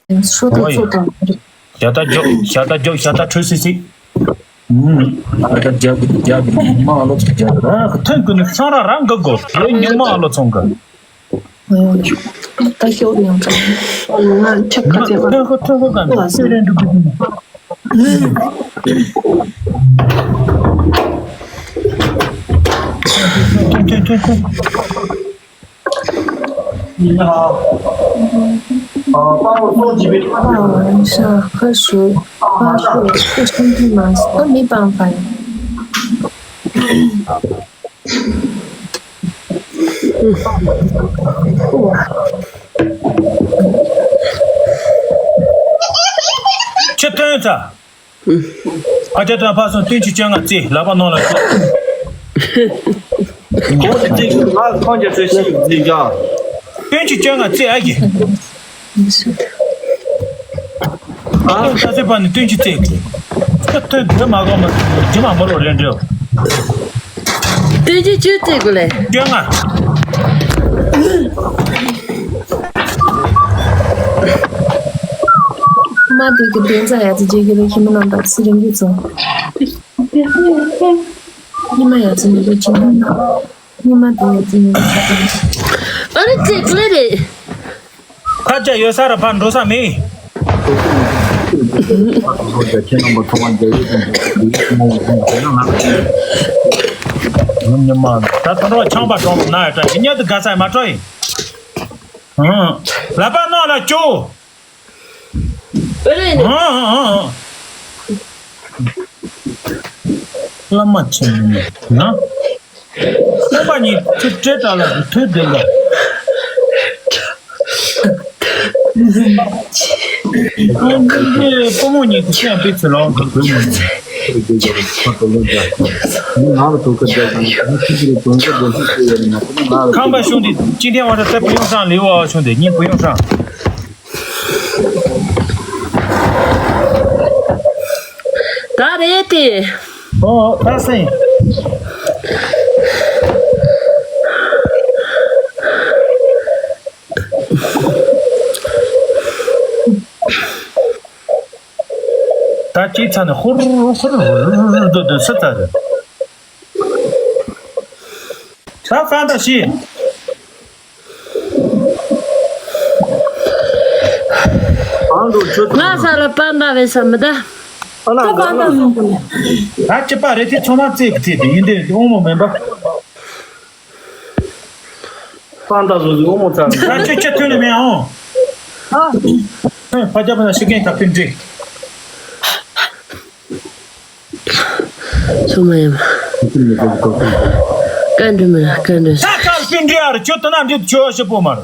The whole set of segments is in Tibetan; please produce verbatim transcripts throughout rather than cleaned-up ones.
ཡིན། ཧྲོ་དང་ཚོ་དང་། ཞ་ཏ་རྒྱོབ། ཞ་ཏ་རྒྱོབ། ཞ་ཏ་ཁྲོས་སི་སི། ཨུམ། ཨ་ད་རྒྱབ་ཀྱི་རྒྱབ་ཀྱི་ཉི་མ་ཨ་ལོ་ཚོ་རྒྱབ་ཀྱི་རང་གི་ཐོན་ཀུན་ནི་སང་ར་རང་གི་དགོས་ལོ་ཉི་མ་ཨ་ལོ་ཚོང་གི། ད་ཤོག་ཡང་ཚང་ང་ཁྲེག་ཁ་ཚེ་ཐོན་ཁོ་ཐོན་ཁོ་ག་ནི་སེ་རེ་འགྲུབ་གི་འདུག་ཐོན་ཐོན་ཐོན་ཐོན། 你好。呃，帮我送几杯咖啡。 ཨ་ཤ་ཧ་ཤུ་ཧ་ཤུ་ཧ་ཤུ་ཐི་མ་སི་ཏོ་མི་པང་ཕན། ཆུ་ཐོན་ཚ། ཨ་ཅག་དྲང་ཕ་སོང་བདུན་ཅུ་བཅོ་ལྔ་བརྩི་ལག་པ་ནང་ལ་བཅུག་གོང་དུ་བརྩི་དགོས། ང་ཁོང་རྒྱ་ཚོས་ཤིག་བརྩི་རྒྱ། བདུན་ཅུ་བཅོ་ལྔ་བརྩི་ཨ་ཀྱི། ཨ་ལྟ་ཚེ་པ་ནི་བདུན་ཅུ་བརྩི་དགོས། ཁ་ཐོན་འདི་མ་གོ་མ་རྗེ་མ་མོ་རོ་རེད་འདྲེའོ། བདུན་ཅུ་བཅུ་བརྩི་དགོས་ལེ། བཅོ་ལྔ། མ་དེ་གི་བདེན་རྫ་ཡ་ཙི་རྗེ་གི་རུ་ཁྱི་མི་རྣམས་དང་སི་རིང་གི་ཚོ། ཉི་མ་ཡ་ཙི་མི་རུ་ཅི་མ་ན། ཉི་མ་དེ་ཡ་ཙི་མི་རུ་ཅི་མ་ན། ཨ་རེ་ཙི་ཀླེ་རེ། ཁ་ཅག་ཡོད་ས་ར་ཕར་འགྲོ་ས་མེད། ཉི་མ་ད་ད་རོ་ཆང་པ་གྲོང་ན་ཡ་ད་ཉི་མ་དེ་ག་ས་ཡ་མ་སྤྲོ་ཡིན། ལག་པ་ནང་ལ་བཅུག་ཨ་རེ། ཨ་ཨ་ཨ། བླ་མ་ཆེན་མོ་ན། སྟོན་པ་ཉིད་ཐུགས་བྲེལ་དྲག་ལ་ཐུགས་བདེ་ལ། ཨ་ནི་བུ་མོ་ཉིད་ཀྱི་སེམས་པའི་ཚུལ་ལོ། ཁམས་པ་གཞུང་འདི་ཅི་ཐེ་བ་ད་ལྟ་བུ་ཡོང་སང་ལེའུ་བ་གཞུང་འདི་ཉིན་བུ་ཡོང་སང་། ད་རེད་དེ། ཨོ་ད་སེང་། ད་ཅི་ཚ་ནས་ཧུར་ཧུར་ཧུར་ཧུར་སྡོད་སྡོད་སུ་ཚ་རེད། ད་ཧྥན་ཏ་ཤི། ང་ས་ལ་པ་འདྲ་བས་ས་མི་ད། ཨ་ན་ད་པ་འདྲ་བས་ས་མི་ད། ད་ཅི་པ་རེད་དེ་ཚང་མ་རྩེད་ཀྱི་རྩེད་དེ་ཡིན་དེ་དབང་མོ་མེད་པ། ཧྥན་ཏ་ཟོ་ཟི་དབང་མོ་ཚ་རེད། ད་ཁྱོད་ཁྱོད་ཐོན་ནས་མེད་ཨང་། ཨ། ཕ་རྒྱ་པ་ན་ཤི་གན་ད་ཕིན་འདྲི། ཚོ་མ་ཡིན། བཀའ་འདྲི་མི་ལ་བཀའ་འདྲི། ད་ཁ་སྤིན་འདྲི་ཨར་ཁྱོད་དོ་ན་འདྲི་ཆོ་ཤི་པོ་མར།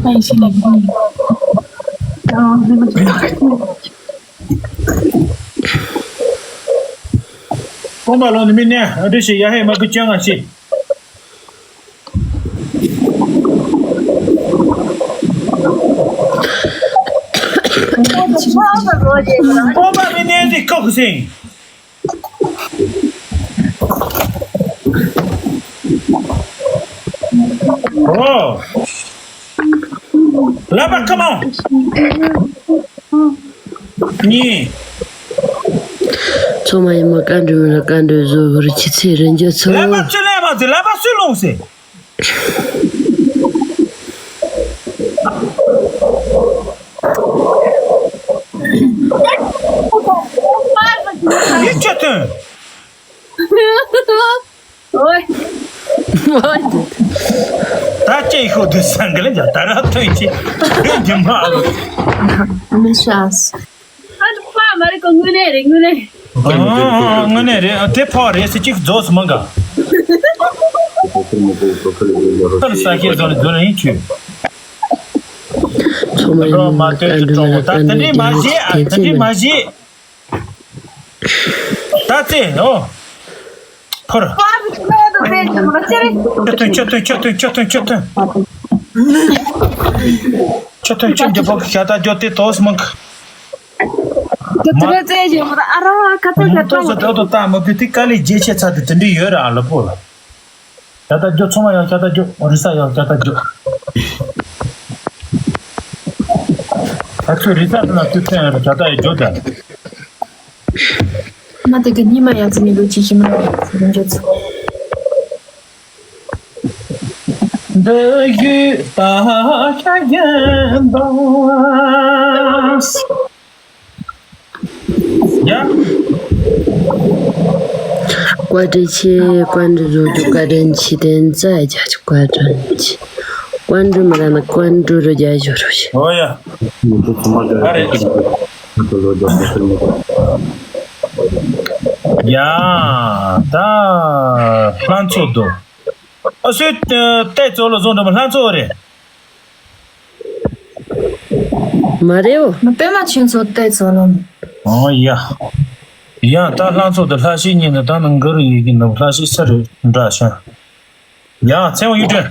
ཨ་ཡི་ཤི་ལ་གི། ཀོང་པ་ལོ་ནི་མི་ནས་ཨ་འདྲི་ཤི་ཡ་ཧེ་མ་གི་ཅང་ང་ཤི། སྤོབས་པ་མི་གནས་འདི་ཁོག་ཟིན། ཨོ། ལབ་པ་ཁ་མོ། གཉིས། ཚོ་མ་ཡིན་མ་བཀའ་འདྲི་མི་ལ་བཀའ་འདྲི་བཟོ་བར་ཁྱི་ཚེ་རིན་རྒྱུ་ཚོ། ལབ་པ་ཚུ་ལས་མ་ཚུ་ལབ་པ་ཚུ་ལོང་སེ། ཡིད་ཆེས་ཐོན། ཨོའི། ཨོའི། ད་ཅི་ཤོད་དུ་སང་གི་ལ་ད་ར་ཐོན་ཅི་ཡོད་ཀྱི་མ་རེད། མི་ཤ་སི། ཨ་ནི་ཕ་མ་རེད་ཀོ། དངོས་གནས་རེད། དངོས་གནས་རེད། ཨ་དངོས་གནས་རེད། ཨ་དེ་ཕ་རེད་ཟེར་གཅིག་རྫོགས་སུ་མང་ག་ཁར་ས་ཁྱེད་རྫོགས་ནས་རྫོགས་ནས་ཡིན་ཆུ། ཚོ་མ་ཡིན་མ་ལ་བཀའ་འདྲི་མ་ལ་བཀའ་འདྲི་རྒྱ་ནག་གི་དེ་ཚེ་མ། ད་ཚེ་ཨོ། ཕོར། ཆོ་ཐོན་ཆོ་ཐོན་ཆོ་ཐོན་ཆོ་ཐོན་ཆོ་ཐོན། ཆོ་ཐོན་ཆོ་འདི་པོ་གི་ཤ་ད་ཇོ་ཏེ་ཏོས་མང་གི། ད་དེ་རེ་ཚེ་ཞེ་མ་ད་ཨ་ར་ཁ་ཏོ་ཁ་ཏོ། ཏོས་ཏོ་ཏོ་ད་མ་བུ་ཏི་ཀ་ལི་རྗེ་ཆེ་ཚ་དེ་དེ་འདྲི་ཡོད་ར་ཨ་ལ་པོ་ལ། ཇ་རྟ་རྒྱོ། ཚང་མ་ཡང་ཇ་རྟ་རྒྱོ། རི་ས་ཡང་ཇ་རྟ་རྒྱོ། ད་ཚོད་རི་ས་དེ་ན་ཚོད་ཚོད་ཡང་ཇ་རྟ་ཡང་རྒྱོ་ད། མ་དེ་གི་ཉི་མ་ཡང་ཚེ་མི་འདུག་ཅི་ཞིག་མ་རེད་ཟེར་འཇོག་ཚོད། འདི་ཡུལ་ད་ཤ་ཡན་པ། ཡ། བཀའ་དྲིན་ཆེ། བཀའ་འདྲི་བཟོ་རྒྱུ། བཀའ་དྲིན་ཆེ། དེ་ཚ་རྒྱ་ཆེ། བཀའ་དྲིན་ཆེ། བཀའ་འདྲི་མི་ལ་ན་བཀའ་འདྲི་རུ་རྒྱ་ཞོ་རུ་ཞེ། ཨོ་ཡ། ཨ་རེ། ཡ། ད་ལྷན་ཚོགས་འདུག་ཨ་སུས་ལྟད་ཚོ་ལ་བཟུང་འགྲོ་མི་ལྷན་ཚོགས་རེད། མ་རེད་འོ། ང་པད་མ་ཆུང་ཚོ་ལྟད་ཚོ་ལོ། ཨོ་ཡ། ཡ་ད་ལྷན་ཚོགས་དེ་ལྷ་ཤི་གཉིས་ནི་ད་ནང་གི་རུ་ཡི་གི་ནང་ལྷ་ཤི་ས་རུ་འདྲ་ཤ། ཡ་ཚེ་དབང་གཡུ་སྒྲོན།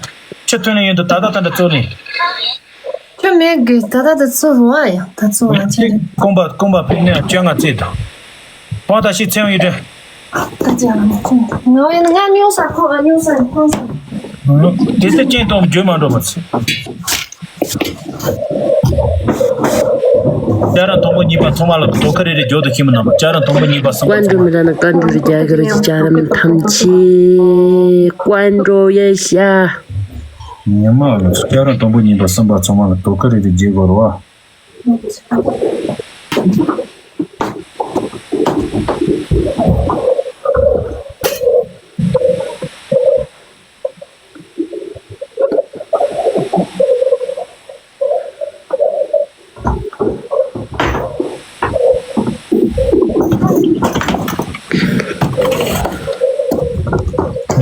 ཁྱི་ཐོན་ནས་ཡིན་དུ་ད་ད་ད་འདྲ་ཚོ་ནི། ཁྱོད་མེད་གི་ད་ད་ད་ཚོ་བ་ཡ་ད་ཚོ་བ་ཁྱེད་རེད། ཀོང་པ་ཀོང་པ་ཕེབས་ནས་བཅོ་ལྔ་རྩེད་དང་། ཕོ་ད་ཤི་ཚེ་དབང་ཡུལ་དྲན། ད་ཅི་ཡང་ཁོང་ང་ཡིན་ང་སྨྱོ་ས་ཁོ་ཨ་སྨྱོ་ས་ཁོང་ས། དེ་ཚེ་སྐྱེན་གཏོང་བརྗོད་མ་འགྲོ་བ་ཚེ། ཅ་ར་དང་པོ་གཉིས་པ་ཚང་མ་ལ་དོ་ཁ་རེ་རེ་བརྗོད་དུ་ཤི་མི་ནང་པ་ཅ་ར་དང་པོ་གཉིས་པ་གསུམ་པ་ཚང་མ། ཀོན་ཀྲུ་མི་ར་ན་ཀོན་ཀྲུ་རི་རྒྱ་གི་རི་ཅི་ཅ་རམ་ཐམ་ཆི་ཀོན་ཀྲུ་ཡེ་ཤ། ཉི་མ་ལ་ཅ་ར་དང་པོ་གཉིས་པ་གསུམ་པ་ཚང་མ་ལ་དོ་ཁ་རེ་རེ་བརྗོད་དགོས་རེད་བ།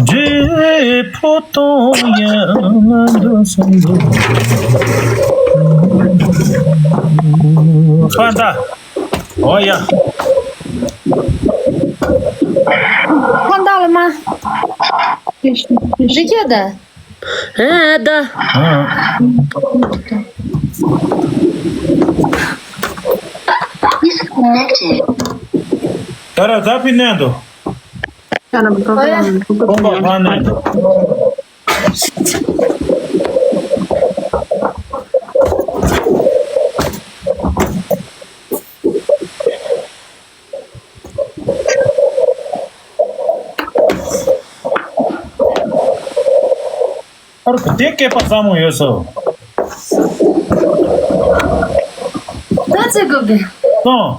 འབྲས་བུ་དང་ཡང་ང་འདོད་སོང་འདུག་ཕན་ད། ཨོ་ཡ། ཕན་ད་ལ་མ། རི་སྐྱེ་ད། ཨ་ད། ད་ར་ད་ཕི་ནན་དུ། ཨོ་ཡ། ཁོང་པ་ཕན་ནན་དུ། ཨར་དེ་སྐད་པ་ཟ་མོ་ཡོད་སོ། ད་ཚེ་དགོས་གི་སོང་།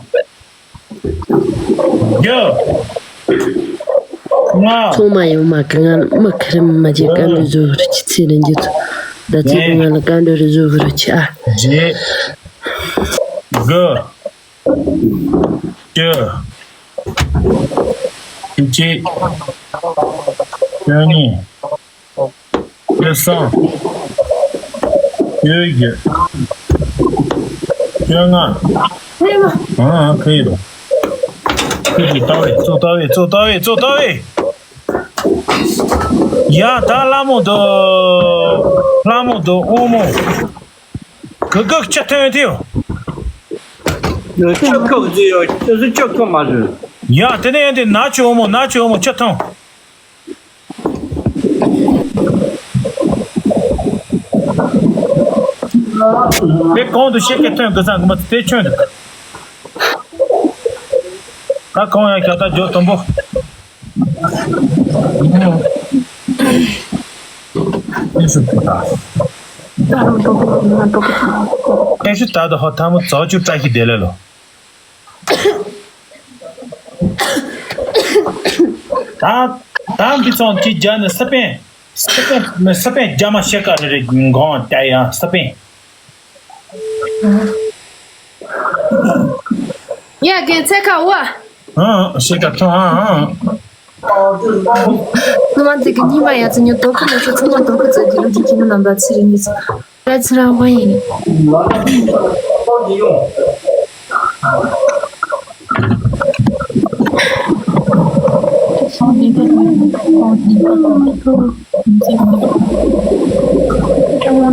རྒྱུ། ང་། ཚང་མ་ཡོང་མ་གི་ང་མི་ཁ་རེ་མ་བྱེད་ཀ་འདྲ་བཟོ་རུ་ཆི་ཚེ་རིང་རྒྱུ་ཚོ། ད་ཚེ་གི་ང་ལ་ཀ་འདྲ་རུ་བཟོ་རུ་ཆི་ཨ། རྗེ། དགུ། བཅུ། བཅུ་གཅིག་བཅུ་གཉིས། བཅུ་གསུམ། བཅུ་བཞི། བཅོ་ལྔ། ཨང་ཁེ་རེད། ཁེ་རེད། ལྟ་བས་ཙོ་ལྟ་བས་ཙོ་ལྟ་བས་ཙོ་ལྟ་བས། ཡ་ད་ལྷ་མོ་དང་། ལྷ་མོ་དང་དབང་མོ། གི་གི་ཁྱི་ཐོན་ཐེའོ། ཁྱི་ཁོ་ཟེར་ཡོད། ཁྱི་སུ་ཁྱི་ཁོ་མ་ཟེར། ཡ་དེ་ནས་ཡང་དེ་ན་ཆུ་འོ་མོ་ན་ཆུ་འོ་མོ་ཁྱི་ཐོན། དེ་གོང་དུ་ཤེས་ཀྱི་ཐོན་གི་ས་ངོ་མ་དེ་ཆོན་འདུག་ད་གོང་ཡང་ཞག་ད་འཇོག་དུམ་བུ། ཨེ་ཤུ་ད་ད་ཧོ་ཐ་མོ་ཙོ་ཅུ་བཀྲ་ཤིས་བདེ་ལེགས་ལོ། ད་ད་འདི་ཚོ་གི་རྒྱ་ནི་ས་པན་ས་པན་ས་པན་རྒྱ་མ་ཤེས་ཀ་རེ་རེ་འགོང་ད་ཡང་ས་པན། ཡ་གན་ཚེ་ཁ་བ། ཨང་ཤེས་ཀ་ཐོང་ཨང་ཨང་། ནུ་མ་ཚེ་གི་ཉི་མ་ཡ་ཚེ་ཉོ་དོ་ཁུ་ནས་ཚེ་ཚང་མ་དོ་ཁུ་ཚེ་གི་ལུ་གི་ཁྱི་མི་རྣམ་པ་ཚེ་རིང་གི་ཚེ། ར་ཚེ་ར་བ་ཡིན།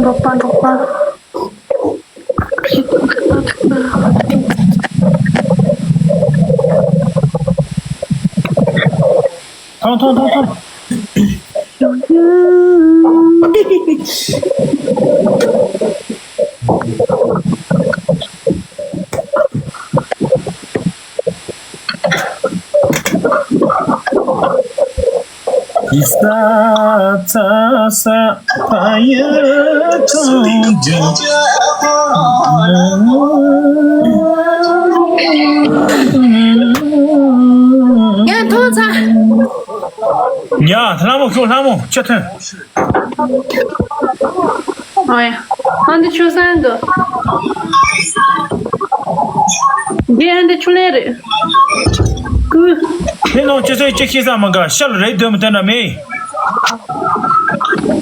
འགྲོགས་པ་འགྲོགས་པ། ཐོང་ཐོང་ཐོང་ཐོང་། ཡིག་ས་ཚ་ས་ཕ་ཡུལ་ཁང་ལྗོངས། ཡང་མཐོང་ཚ། ཡ་ལྷ་མོ་ཁྱོད་ལྷ་མོ་ཅི་ཐོན། ཨོ་ཡ། ཨ་འདི་ཆུ་སྲང་གི། འདི་ཨ་འདི་ཆུ་ལེན་རེད། ཀུ། དེ་ནང་ཅི་ཟེར་ཅི་ཤེས་ས་མ་ག་ཤ་ལ་རེད་འདོད་མི་དེ་ན་མེད།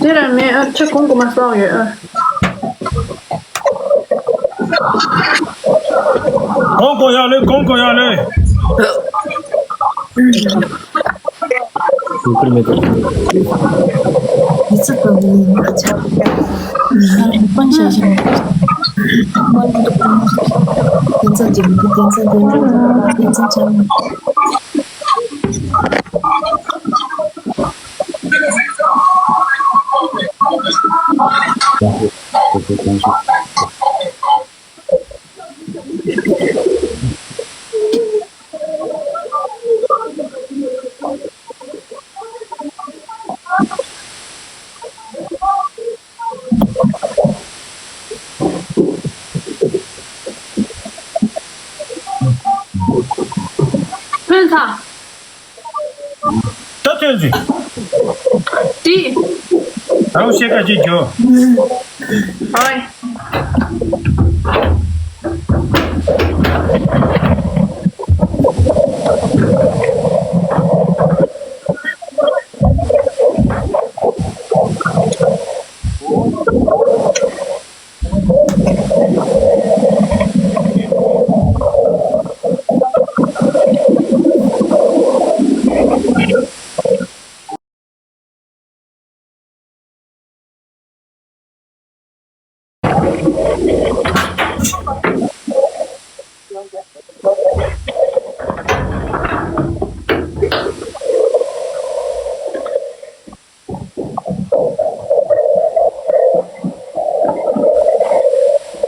དེ་ར་མེད་ཨ་ཆུ་གོང་གོ་མ་སོང་ཡོད་ཨ། གོང་གོ་ཡ་ལེ་གོང་གོ་ཡ་ལེ། ཕན་ཚ། ད་ཐོན་ཟིན། དེ། ད་རུང་ཤེས་ཀ་ཅིག་གྱོ། ཨོའི།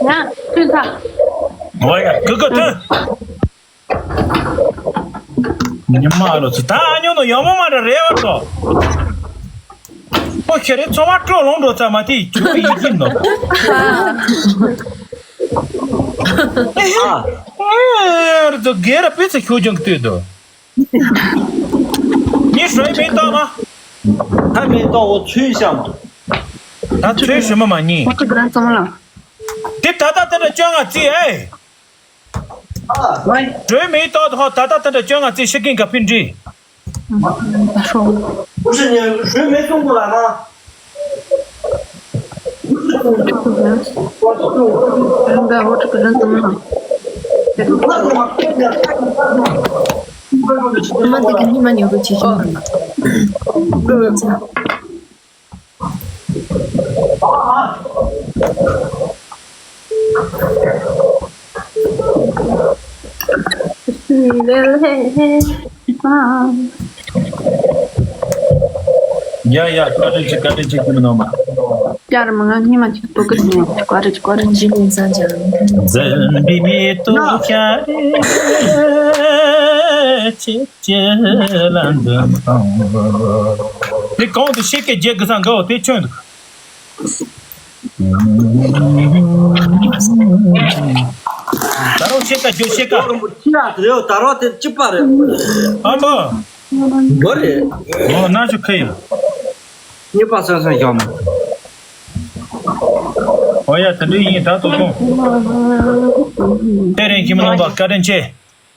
ཡ། ཐོན་ཐལ། ཨོ་ཡ། ཀི་ཀི་ཐོན། ཉི་མ་ལོ་ཚོ་ད་ཨ་ཉོ་ནོ་ཡོང་མོ་མ་འདྲ་རེད་བ་ཚོ། ཁོ་ཁྱེད་རེ་ཚོ་མ་སྤྲོ་ལོང་འགྲོ་ཙམ་མ་དེ་ཁྱོད་ཡིན་གྱིན་ནོ། ཨ། ཨེ་རེད་ཚོ་སྒེར་ར་དཔེ་ཚོ་ཤོད་ཀྱང་ལྟོས་དོ། ཉི་ཧྲོས་མེ་ཏོག་མ། ཧ་མེ་ཏོག་འོ་ཚུལ་ཤམ། ད་ཚུལ་ཞུ་མ་མ་ཉི། ཁོ་ཚོ་ག་རང་ཙམ་ལ། དེ་ད་ལྟ་དེ་འདྲ་སྐྱོན་ང་རྩིས་ཨེ། ཧྲོས་མེ་ཏོག་ཧོ་ད་ལྟ་དེ་འདྲ་སྐྱོན་ང་རྩིས་ཤི་ཀིན་ག་ཕིན་འདྲི། ད་ཧྲོ། 不是你水没送过来吗？ ཡ་ཡ། བཀའ་དྲིན་ཆེ། བཀའ་དྲིན་ཆེ། ཁྱིམ་ནང་མ། ཡར་མ་ང་སྙིང་མ་ཅིག་པོ་ཀི་ནས་བཀའ་དྲིན་བཀའ་དྲིན་ཆེ། འཛིན་པའི་མཚན་ཅན། འཛིན་པའི་སྟོབས་ཤར་རེ་ཆེ། ཅེ་ལ་འདོན་དང་། དེ་གང་དུ་ཤེས་ཀྱི་རྒྱལ་གི་སང་གའོ་དེ་ཆོས་འདུག་ད་རུང་ཤེས་ཀ་རྒྱུ་ཤེས་ཀ་ལོ་རིན་པོ་ཆེ་ཡ་དེ་ཡོད་ད་རོ་དེ་གཅིག་པ་རེད། ཨ་མ། འགོ་རེད། ཨོ་ན་ཆུ་ཁ་ཡིན། གཉིས་པ་སང་སང་བཞག་མ། ཨོ་ཡ་དེ་འདྲ་ཡིན་ད་ལྟ་གོང་། དེ་རིང་ཁྱིམ་ནང་པ་བཀའ་དྲིན་ཆེ།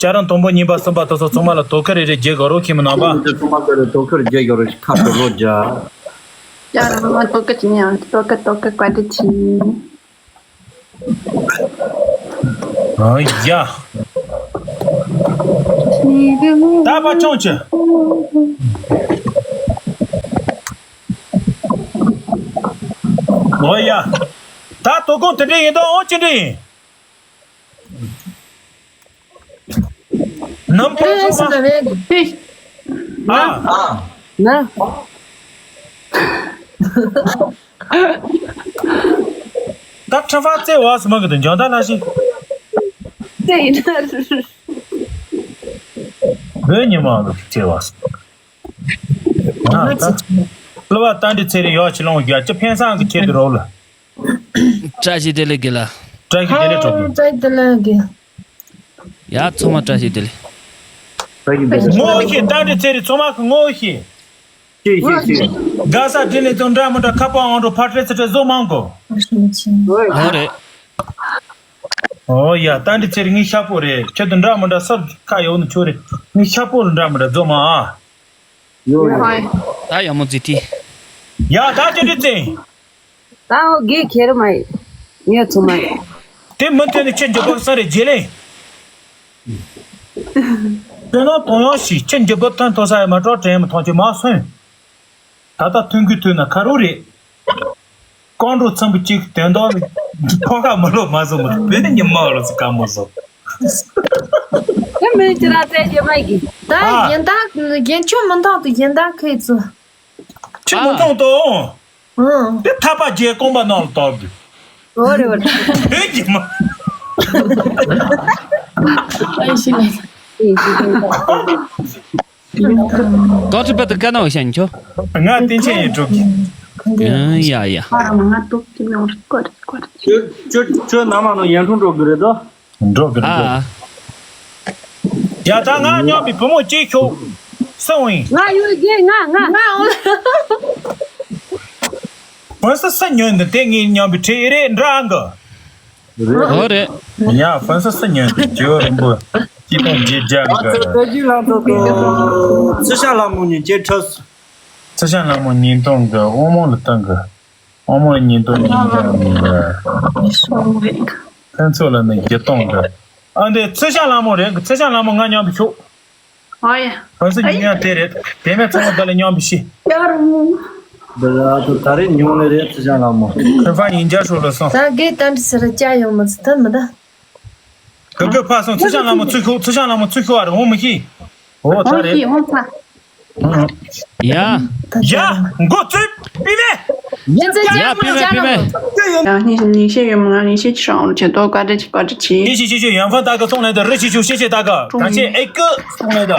ཅ་རང་དང་པོ་གཉིས་པ་གསུམ་པ་དེ་ཚོ་ཚང་མ་ལ་དོ་ཁུར་རེ་རེ་རྒྱག་དགོས་རོགས་ཁྱིམ་མི་ནང་པ། དེ་ཚང་མ་ལ་དོ་ཁུར་རྒྱག་དགོས་རོགས་ཁ་དྲོ་རོགས་རྒྱག་ཅ་རང་མ་དོ་ཁུར་ཅི་ཉན་དོ་ཁུར་དོ་ཁུར་བཀའ་དྲིན་ཆེ། ཨ་ཡ། ད་པ་ཆུང་ཆེ། ཨོ་ཡ། ད་དོ་དགོང་དེ་འདྲ་ཡིན་དོ་ཨོ་ཅི་འདྲ་ཡིན། ནམ་པ་ཨེ་ཚང་མ། ཨ། ཨ། ན། ད་ཁྲ་ཕ་ཙེ་བ་སི་མ་གི་དུ་འཇོན་ད་ལ་ཞིག་ཙེ་ཡིན་ན། བོད་ཉི་མ་ལ་ཆེ་བ། ང་ད་ལ་བ་ད་འདི་ཚེ་རིང་ཡོག་ཆི་ལོང་རྒྱ་ཅི་ཕན་སང་གི་ཁྱེད་དུ་རོགས་ལ། བཀྲ་ཤིས་བདེ་ལེགས་དགེ་ལ། བཀྲ་ཤིས་བདེ་ལེགས་གྲོགས་པོ། བཀྲ་ཤིས་བདེ་ལེགས་དགེ། ཡ་ཚང་མ་བཀྲ་ཤིས་བདེ་ལེགས། ངོ་ཤེས་ད་འདི་ཚེ་རིང་ཚང་མ་གི་ངོ་ཤེས། ཤེས་ཤེས་ཤེས། དགའ་ས་འདྲི་ལེ་ཚོ་འདྲ་མི་འདྲ་ཁ་པར་ཨང་འགྲོ་ཕར་སྤྲད་ཚུར་སྤྲད་བཟོ་མང་གོ། ཨོ་རེད། ཨོ་ཡ་ད་འདི་ཚེ་རིང་ངའི་ཤ་པོ་རེད། ཁྱེད་དུ་འདྲ་མི་འདྲ་སབ་ཁ་ཡོད་ནི་ཆོ་རེད། ངའི་ཤ་པོ་ལ་འདྲ་མི་འདྲ་བཟོ་མ་ཨ། ཡོད་ཡོད། ད་ཡ་མོ་ཛི་ཏི། ཡ་ད་ཅི་འདྲི་ཙེ། ད་ཨོ་དགེ་ཁྱེར་མ་ཡིན། ངས་ཚོ་མ་ཡིན། དེ་མི་མཐུན་ནི་ཁྱེད་འཇོག་པ་ས་རེད་རྗེས་ལེན། དེ་ན་དོང་ཡང་ཞིག་ཁྱེད་འཇོག་པ་ཐོན་ཐོ་ས་ཡ་མ་གྲོགས་དྲན་མི་ཐོང་ཆེ་མ་སོན། ད་ལྟ་ཐུན་གི་ཐུན་ན་ཁ་རུ་རེད། ཀོང་འགྲོ་ཚང་པོ་གཅིག་དོན་དག་ཕོ་ཁ་མི་ལོ་མ་བཟོ་མི་ཐུབ་བོད་ཉི་མ་ལོ་ཚོ་ཀ་མོ་བཟོ། ད་མི་ཅི་ར་ཚད་རྗེས་མ་གི། ད་ཨ། ཡིན་ད་ཡིན་ཆོ་མི་འཐོང་དུ་ཡིན་ད་ཁོས་ཚོ། ཁྱི་མི་འཐོང་དོ། ཨང་། དེ་ཐག་པ་རྒྱལ་གོམ་པ་ནང་ལ་གཏོར་དུ། འོ་རེ་འོ་རེ། བོད་ཉི་མ། ཨ་ཤི་ལ། ཏོག་ཙི་པ་ཏི་ཀ་ནའོ་ཤན་ཆོ། ང་བསྟན་ཆེན་ཡིན་གྲུབ། ཡ་ཡ། ཁྱོད་ཁྱོད་ཁྱོད་ནང་མ་ནང་ཡན་ཁྲུང་འགྲོ་གི་རེད་དོ། འགྲོ་གི་རེད། ཨ། ཡ་ད་ང་མཉམ་པའི་བུ་མོ་གཅིག་ཤོག་སོང་ཡིན། ང་ཡོད་གི་ང་ང་ང་འོང་། བོད་ས་ས་ཉོན་འདི་དེ་ངའི་མཉམ་པའི་ཁྲིད་ཡི་རེད་འདྲ་ཨང་གི། ཨོ་རེད། ཡ་ཧྥན་སི་སི་ཉོན་ཇོ་རིན་པོ་སྐྱིད་སྟོང་རྗེས་རྒྱག་གི། ཨ་ཙི་ཀ་ཅི་ལང་ཚོ་དོ། ཚེ་ཤང་ལ་མོ་ཉིན་ཅེ་ཁྲོས། ཚེ་ཤང་ལ་མོ་ཉིན་སྟོང་གི་དབང་མོ་ལ་བཏང་གི། དབང་མོ་ཉིན་སྟོང་ཉིན་ཀྱང་མི་འདྲ། ཕན་ཚུན་ལ་ནི་བརྒྱུད་གཏོང་གི། ཨ་འདི་ཚེ་ཤང་ལ་མོ་རེད་གི། ཚེ་ཤང་ལ་མོ་ང་མཉམ་དུ་ཤོག་ཨོ་ཡ། ཁོ་ཚོ་ཉིན་ཡང་དེ་རེད། དེ་ནས་ཚང་མ་ད་ལ་མཉམ་པི་ཤི། ཡར་མོ། འདི་ལ་ད་ད་རེས་ཉུང་ནི་རེད་ཚེ་ཤང་ལ་མོ། ཁོ་ཕ་ཡིན་རྒྱ་ཧྲུ་ལ་སོང་། ད་གེ་ད་འདྲི་ཟེར་ཅག་ཡོང་མི་ཚུ་ད་མི་ད། གི་གི་ཕ་སོང་། ཚེ་ཤང་ལ་མོ་ཚུར་ཤོག་ཚེ་ཤང་ལ་མོ་ཚུར་ཤོག་ཨ་རེ་འོང་མི་ཤི། ཨོ་ད་འོང་རེད། ཤི་འོང་ཚ། ཡ། ཡ། མགོ་ཚོས་པི་མེ། ཡ་པི་མེ་པི་མེ། ཡ་ཉིན་ཤེས་ཡོད་མ་ང་ཉིན་ཤེས་ཅི་རང་ཆེ་ཏོ་བཀའ་དྲིན་བཀའ་དྲིན་ཆེ། ཤེས་ཤེས་ཤེས་ཤེས་ཡོན་ཧྥང་ད་ག་སོང་ལེ་ད་རི་ཤེས་ཤོ་ཤེས་ཤེས་ད་ག་ག་ཆེ་ཨེ་ཀི་སོང་ལེ་ད་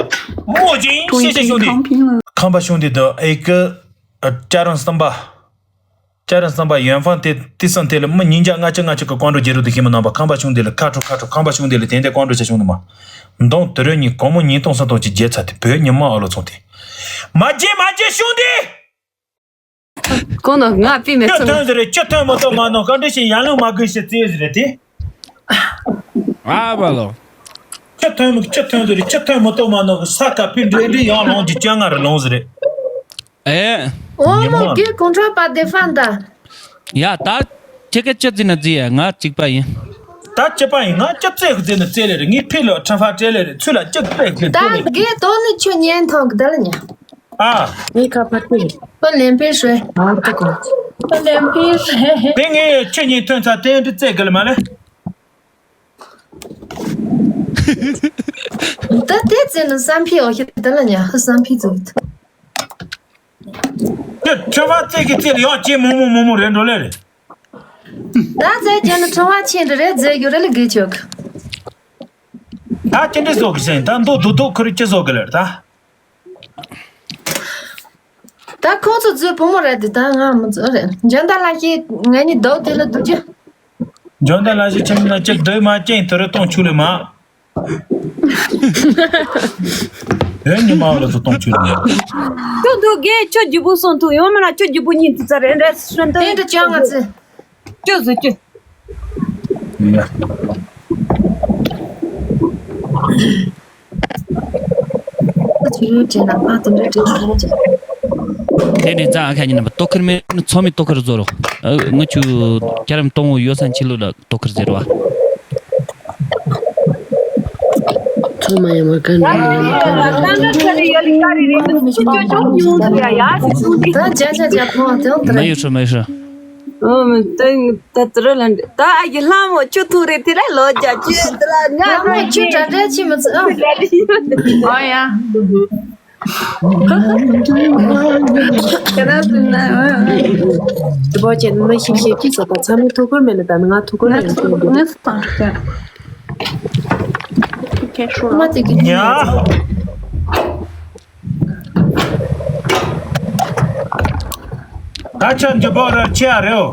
མོ་ཅིན་ཤེས་ཤེས་ཤོ་འདི་ཁམས་པ་ཤོ་འདི་ད་ཨེ་ཀི་ཨ་ཅ་རང་སམ་པ། ལྕགས་རི་བསམ་པ་ཡོན་ཧྥང་དེ་དེ་སང་དེ་ལ་མི་ཉིན་ཞག་ལྔ་བཅུ་ལྔ་བཅུ་གི་ཀོང་འགྲོ་རྒྱལ་རུ་དུ་ཤི་མི་ནང་པ་ཁམས་པ་ཆུང་དེ་ལ་ཁ་ཁྲོ་ཁ་ཁྲོ་ཁམས་པ་ཆུང་དེ་ལ་དེ་འདྲ་ཀོང་འགྲོ་བྱ་ཆུང་དུ་མ། མདོང་དུ་རོ་ཉིན་གོང་མོ་ཉིན་སྟོང་ས་སྟོང་གཅིག་རྒྱལ་ཚ་དེ་བོད་ཉི་མ་ཨ་ལོ་ཚོང་དེ། མ་རྒྱལ་མ་རྒྱལ་ཤུང་དེ། ཁོང་ནང་ང་པི་མེད་ཅི་ཚོ་ཐོན་ཟེར་རེད་ཅི་ཐོན་མ་གཏོགས་མ་ནོ་ག་འདྲ་ཞིག་ཡང་ལུང་མ་དགོས་ཞེས་བརྩིས་ཟེར་རེད་དེ། ཨ་བ་ལོ། ཅི་ཐོན་མི་ཅི་ཐོན་ཟེར་རེད་ཅི་ཐོན་མ་གཏོགས་མ་ནོ་ས་ཁ་ཕི་འདྲེ་འདྲེ་ཡང་ལོང་གི་ཅང་ང་ར་ལོང་ཟེར་རེད། ཨེ། འོ་མོ་གི་ཀོང་ཁྲོ་པ་དེ་ཧྥན་ད། ཡ་ད། ཁྱེད་ཀྱི་ཅི་ཟིན་ན་ཟིན་ཡ་ང་གཅིག་པ་ཡིན། ད་གཅིག་པ་ཡིན་ང་ཅི་ཙེ་གི་ཟིན་ན་ཙེ་ལེ་རེད་ངའི་ཕི་ལོ་ཁྲ་ཧྥ་ཏྲེ་ལེ་རེད་ཚུལ་ལ་ཅི་ཙེ་གི་ཟིན་ད་ཙེ་ལེ་རེད། གི་དོ་ནི་ཆུ་ཉན་ཐོང་གི་ད་ལ་ཉ། ཨ། ངའི་ཁ་པར་ཏི། ཁོ་ལེན་པའི་ཧྲོས། ཨ་ཏི་ཀོ། ཁོ་ལེན་པའི་ཧྲོས། དེ་ངས་ཆུ་ཉན་ཐོན་ཚ་དེ་འདྲི་ཙེ་གི་ལ་མ་ལེ། ད་དེ་ཙེ་ནི་བསམ་ཕི་འོ་ཤི་ད་ལ་ཉ་ཧུ་བསམ་ཕི་ཙུག་ད་ཁྲི་བ་ཙེ་གི་ཙེ་ལ་ཡང་ཅི་མོ་མོ་མོ་མོ་རེད་འགྲོ་ལེ་རེད། ད་ཙེ་ཅན་ནི་ཁྲི་བ་ཆེན་འདྲི་རེད་ཙེ་གི་རེད་ལ་གི་ཆོག་ད་ཅི་འདྲི་བཟོ་གི་ཟེར་ད་མདོ་དུ་དུ་ཁུ་རི་ཅི་བཟོ་གི་ལེ་རེད་ད། ད་ཁོང་ཚོ་ཚོའི་བུ་མོ་རེད་དེ་ད་ང་མི་ཚོ་རེད། འཇོན་ད་ལ་ཤེས་ང་གཉིས་ཟློག་དེ་ལ་སྡུག་ཅི། འཇོན་ད་ལ་ཤེས་ཁྱིམ་ན་ཅི་སྡོད་མ་ཅན་དུ་རུ་གཏོང་ཆུ་ལེ་མ། ཨེ་ཉི་མ་ལ་ཚོ་གཏོང་ཆུ་ལེ་མ། ཁྱོད་འདུག་གས་ཁྱོད་རྒྱུ་བུ་སོང་ཐུག་ཡོང་མ་ན་ཁྱོད་རྒྱུ་བུ་གཉིས་དུ་ཚ་རེད་རེད་སོན་ཏེ། དེ་འདྲ་ཅང་ང་ཚོས། ཅོ་ཟོ་ཅོ། དེ་ནས་རྩ་ཨ་ཁ་ཉིན་ནམ་ཏོ་ཁིར་མེད་ན་ཚོ་མི་ཏོ་ཁིར་བཟོ་རོགས། ཨ་ང་ཆུ་ཁྱ་རམ་གཏོང་བོ་ཡོ་སན་ཆི་ལུ་ལ་ཏོ་ཁིར་ཟེར་བ། ཚོ་མ་ཡ་མ་ཀ་ནི་ཡ་མ་ཀ་ནི། ད་ཇ་ཇ་ཇ་ཕོ་དེ་འོང་དེ་མ་ཡོ་ཧྲོ་མ་ཡོ་ཧྲོ། ཨོ་མི་ཏེང་ད་ཏི་ར་ལན་ད་ཨ་ཡི་ལྷ་མོ་ཆུ་ཐུག་རེད་དེ་ར་ལོ་རྒྱ་ཆུ་དེ་ལ་ང་ལྷ་མོ་ཆུ་དྲ་དྲ་ཆི་མི་ཚུ་ཨ། ཨོ་ཡ། ཁྱེད་རང་ཚོ་ན་དེ་བོ་ཅན་མི་ཤིག་ཤིག་གིས་ཟ་ད་ཚ་མི་ཐུག་གོ་མེད་ལ་ད་ང་ཐུག་གོ་མེད་ལ་ཐུག་གོ་མ་དེ་གི་ཉ། ད་ཆ་འཇུ་བོ་ར་ཆེ་ཨ་རེའོ།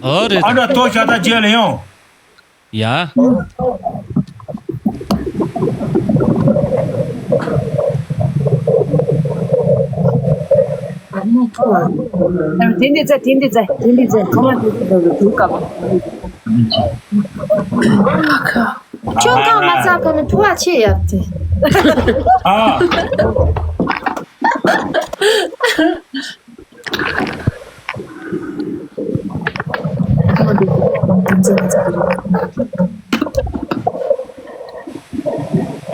ཨོ་རེད། ཨ་འདྲ་ཏོ་ཤ་ད་རྗེས་ལ་ཡོང་། ཡ། དེ་འདི་ཚེ་དེ་འདི་ཚེ་དེ་འདི་ཚེ་ཁོ་མ་དེ་ཚེ་དེ་ཚེ་དེ་ག་བ། ཁྱོད་གང་མ་ཚ་ག་ནི་ཐུ་བ་ཆེ་ཡ་དེ། ཨ།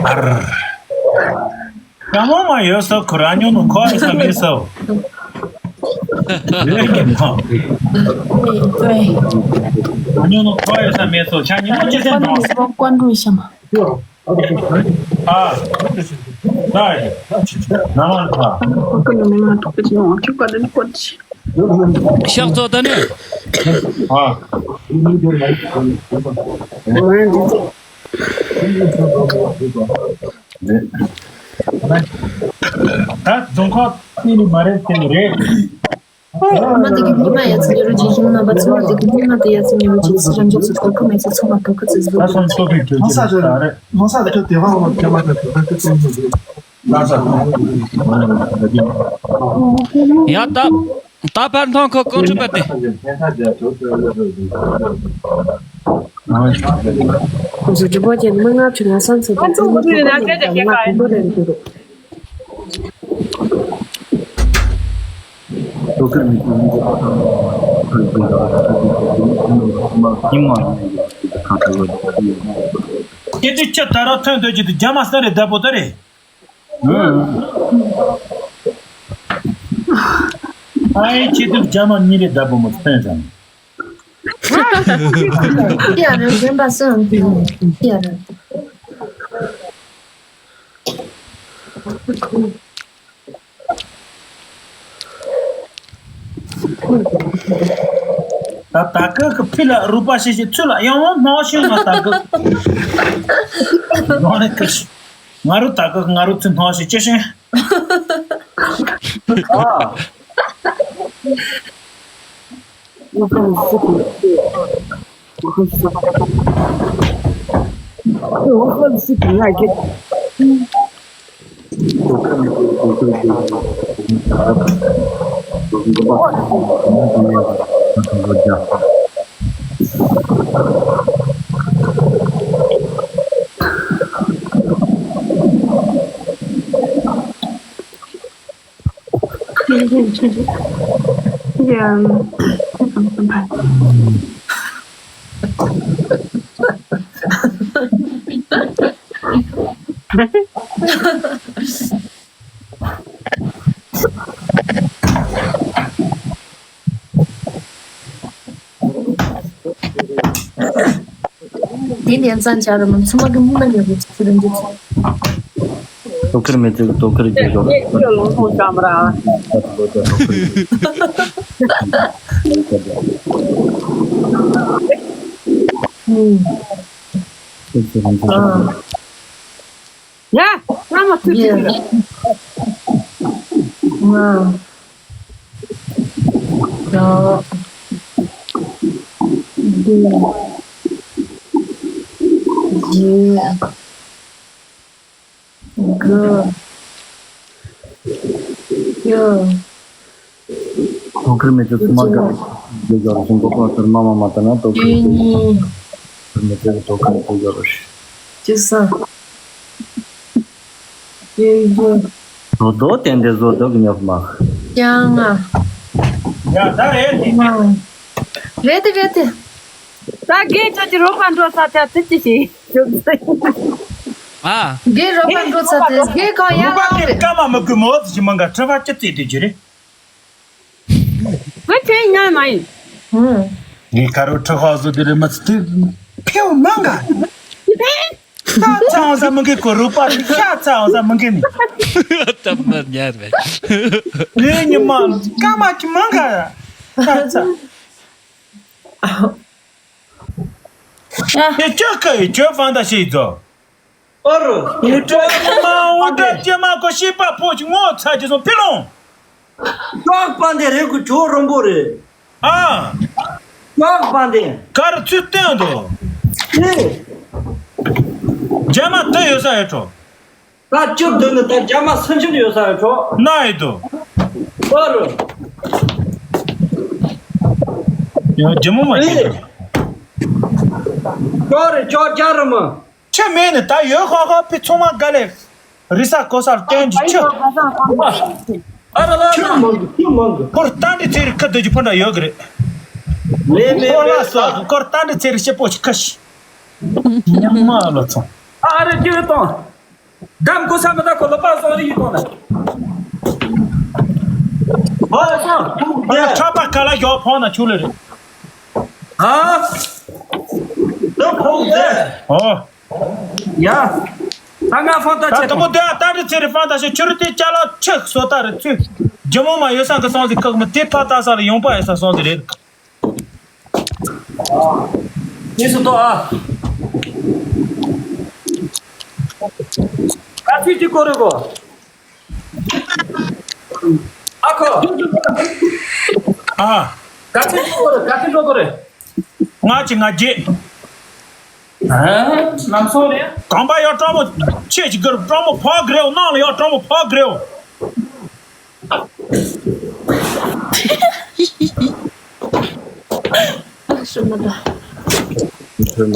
ཨར། ཡང་མོ་མ་ཡོད་སོ་ཁོ་ར་ཉོ་ནོ་ཁོ་ཨེ་ས་མེད་སོ། ལས་ཀྱི་མ། ཨ་ཉོ་ནོ་ཁོ་ཨེ་ས་མེད་སོ་ཆ་ཉི་མོ་ཅི་ཟེར་འགྲོ། ཀོན་ཀྲུའི་ཤ་མ། ཨ། ད་ཡི། ན་མ་ཁ། ཁོ་ནི་མི་མ་ཐོག་ཏུ་ཅི་ཡོང་ཁྱོད་ཀ་དེ་ནི་ཀོ་ཅི། ཤག་ཚོ་ད་ནི། ཨ། ད་རྫོང་ཁག་ཅི་ནི་མ་རེད་ཟེར་ནི་རེད། ཨ་མ་དེ་གི་མི་མ་ཡ་ཚི་ཉི་རུ་ཇི་ཞིམ་ན་བ་ཚི་མ་དེ་གི་མི་མ་དེ་ཡ་ཚི་ཉི་རུ་ཇི་སི་རང་ཇོ་སི་ཁོ་ཁོ་མེ་ཚི་ཚོ་མ་ཐོ་ཁ་ཚི་ཟི་ལོ། ད་སོང་ཚོ་གི་གྲོས་ཀྱི་རེད། ད་རེད། ཡ་ད། ད་ཕར་མཐོང་ཁོ་ཀོ་ཁྲི་པ་དེ། ཁོ་ཚོ་ཇི་པོ་ཅན་མི་ང་ཆུ་ང་སང་ཚེ་ཁོ་ཚོ་མི་ཁོ་ཁོ་ནས་ཀྱང་ལ་ཁོ་ཁོ་ནས་འདུག་ཁྱེད་ཚོས་ཁྱི་དར་ར་ཐོན་འདོད་ཀྱི་འདུག་རྒྱ་མ་སྟན་རེ་བདག་པོ་ད་རེད། ཨ་ཡེ་ཁྱེད་ཚོས་རྒྱ་མ་གཉིས་རེ་བདག་པོ་མ་སྟན་ཙང་། ཡ་རེད་གཞན་པ་སུ་ཡང་ཡ་རེད། ད་ད་ག་གི་ཕི་ལ་རུ་པ་ཤེས་ཤེས་ཚུལ་ལ་ཡང་སྣང་ཤེས་ང་ད་ག་ནང་ནས་ཀི་ང་རུ་ད་ག་ང་རུ་ཚུལ་སྣང་ཤེས་ཅི་ཤེས། ཨ། དེ་ནས་ཙང་ཆ་རུ་མ་ཚུ་མ་གི་མི་མ་ཉོ་གི་ཚུ་རིན་གི་ཚུ། ཏོ་ཁིར་མེ་ཏི་ཏོ་ཁིར་གི་ཞོར། ངས་ཁྱོད་ལོང་ཐོང་ཅམ་ར། ཡ། ང་མ་ཐུག་ཅིག་ལ། ང་། ད། འདི། ཡ། ག་ཡ། ཏོ་ཁིར་མེ་ཏི་སུ་མ་ག་རེ་ཡོད་ཀྱང་རུ་སུ་མགོ་པ་ཟེར་མ་མ་མ་ལྟ་ན་ཏོ་ཁིར་ཏོ་ཁིར་མེ་ཏི་ཏོ་ཁིར་ཡོད་ཀྱང་རུ་ཤི། ཅི་ས། ཡོད་ཡོད། རོ་རྡོ་བསྟན་ཏེ་བཟོ་རྡོ་གི་ཉོག་མ། ཀྱང་ང་། ཡ་ད་རེད་དེ། རེད་དེ་རེད་དེ། ད་རྒན་ཁྱོད་ཀྱི་རོགས་པ་འགྲོ་ས་ཐལ་ཚིག་ཅི་ཞིག་ཨ། རྒན་རོགས་པ་འགྲོ་ས་དེ་རྒན་གང་ཡང་རོགས་པ་དེ་ཀ་མ་མི་དགོས་མོ་ཟི་ཞི་མང་ག་ཁྲི་བ་ཅི་བརྩིས་དེ་ཅི་རེད། ང་ཁྱོད་ཉལ་མ་ཡིན། ངས་ཁ་རོ་ཁྲི་ཧ་བཟོ་དེ་རེད་མ་ཚི་དེ་ཕེའུ་མང་ག་ཤ་ཚ་འོང་ས་མི་འགི་གོ་རོགས་པ་ཤ་ཚ་འོང་ས་མི་འགི་ནི། ད་མ་ཉར་བས། ངའི་ཉི་མ་ཀ་མ་ཁྱི་མང་ག་ཤ་ཚ། ཨ། དེ་ཅོ་ཁ་ཡི་ཅོ་ཕང་ད་ཤི་ཛོ། ཨོ་རོ། ཡི་ཅོ་མ་འོ་ད་ཅེ་མ་ཁོ་ཤི་པ་ཕོ་ཅི་ངོ་ཚ་ཅི་སོང་ཕི་ལོང་། ཅོག་པ་འདི་རེད་གོ་ཇོ་རོན་པོ་རེད། ཨ། ཅོག་པ་འདི། གར་ཚུལ་བསྟན་འདུག་ཨེ། རྒྱ་མ་དུ་ཡོད་ས་ཡོད་ཆོག་ད་ཅིག་འདི་ནི་ད་རྒྱ་མ་སུན་ཆུན་ཡོད་ས་ཡོད་ཆོག་ན་ཡོད་དོ། ཨོ་རུ། ཡང་རྒྱ་མོ་མ་ཡིན་ཨེ། ཅོག་རེད་ཅོག་རྒྱ་རི་མོ། ཁྱི་མེད་ནི་ད་ཡོད་ཁོ་ཁོ་ཕི་ཚང་མ་དགའ་ལས། རི་ས་གོ་སར་བསྟན་གྱི་ཁྱི། ཨ་ར་ལ་ཁྱི་ལ། མང་གི་ཁྱི་མང་གི་སྐོར་ལྟ་འདི་ཚེ་རི་ཁ་འདོད་ཀྱི་ཕུ་འདྲ་ཡོད་གི་རེད། མེད་མེད་སྐོར་ལ་མེད་སོགས་ཀྱི་སྐོར་ལྟ་འདི་ཚེ་རི་ཤེ་པོ་ཞིག་ཁ་ཤི། ཉམ་མ་ལོ་ཚོང་། ཨ་རེ་ཁྱི་གཏོང་། འགྲམ་ཀུ་ས་མི་ད་ཁོ་ལོ་པ་སོང་རི་ཡི་གཏོང་ན། ཨ་ཡ་ཁྲག་པ་ཁ་ལ་ཡོག་ཕོག་ན་ཆུ་ལེ་རེད། ཨ། ད་ཕོག་དེ། ཨོ། ཡ། ད་ང་ཧྥང་ཏ་ད་ཆེ་དང་པོ་དེ་ཨ་ཏ་རི་ཚེ་རི་ཧྥང་ཏ་ཤི་ཆུ་རུ་དེ་ཅ་ལག་ཆེ་སོ་ཏ་རི་ཚུ། ཇི་མོ་མ་ཡོད་ས་གི་སོང་ཟིག་ཁག་མི་དེ་ཕ་ཏ་ས་ལ་ཡོང་པ་ཡོད་ས་སོང་ཟིག་རེད། དེ་སུ་ཏོ་ཨ། ག་ཚིག་ཅིག་གོ་རེ་གོ། ཨ་ཁོ། ཨ། ག་ཚིག་ཅིག་གོ་རེ་ག་ཚིག་གོ་རེ། ང་ཅི་ང་རྗེ། ཨ། ནམ་སོང་རེད། གང་པ་ཡོད་སྤྲང་མོ་ཆེ་ཅིག་གིར་སྤྲང་མོ་ཕོག་གི་རེད་ནང་ལ་ཡོད་སྤྲང་མོ་ཕོག་གི་རེད།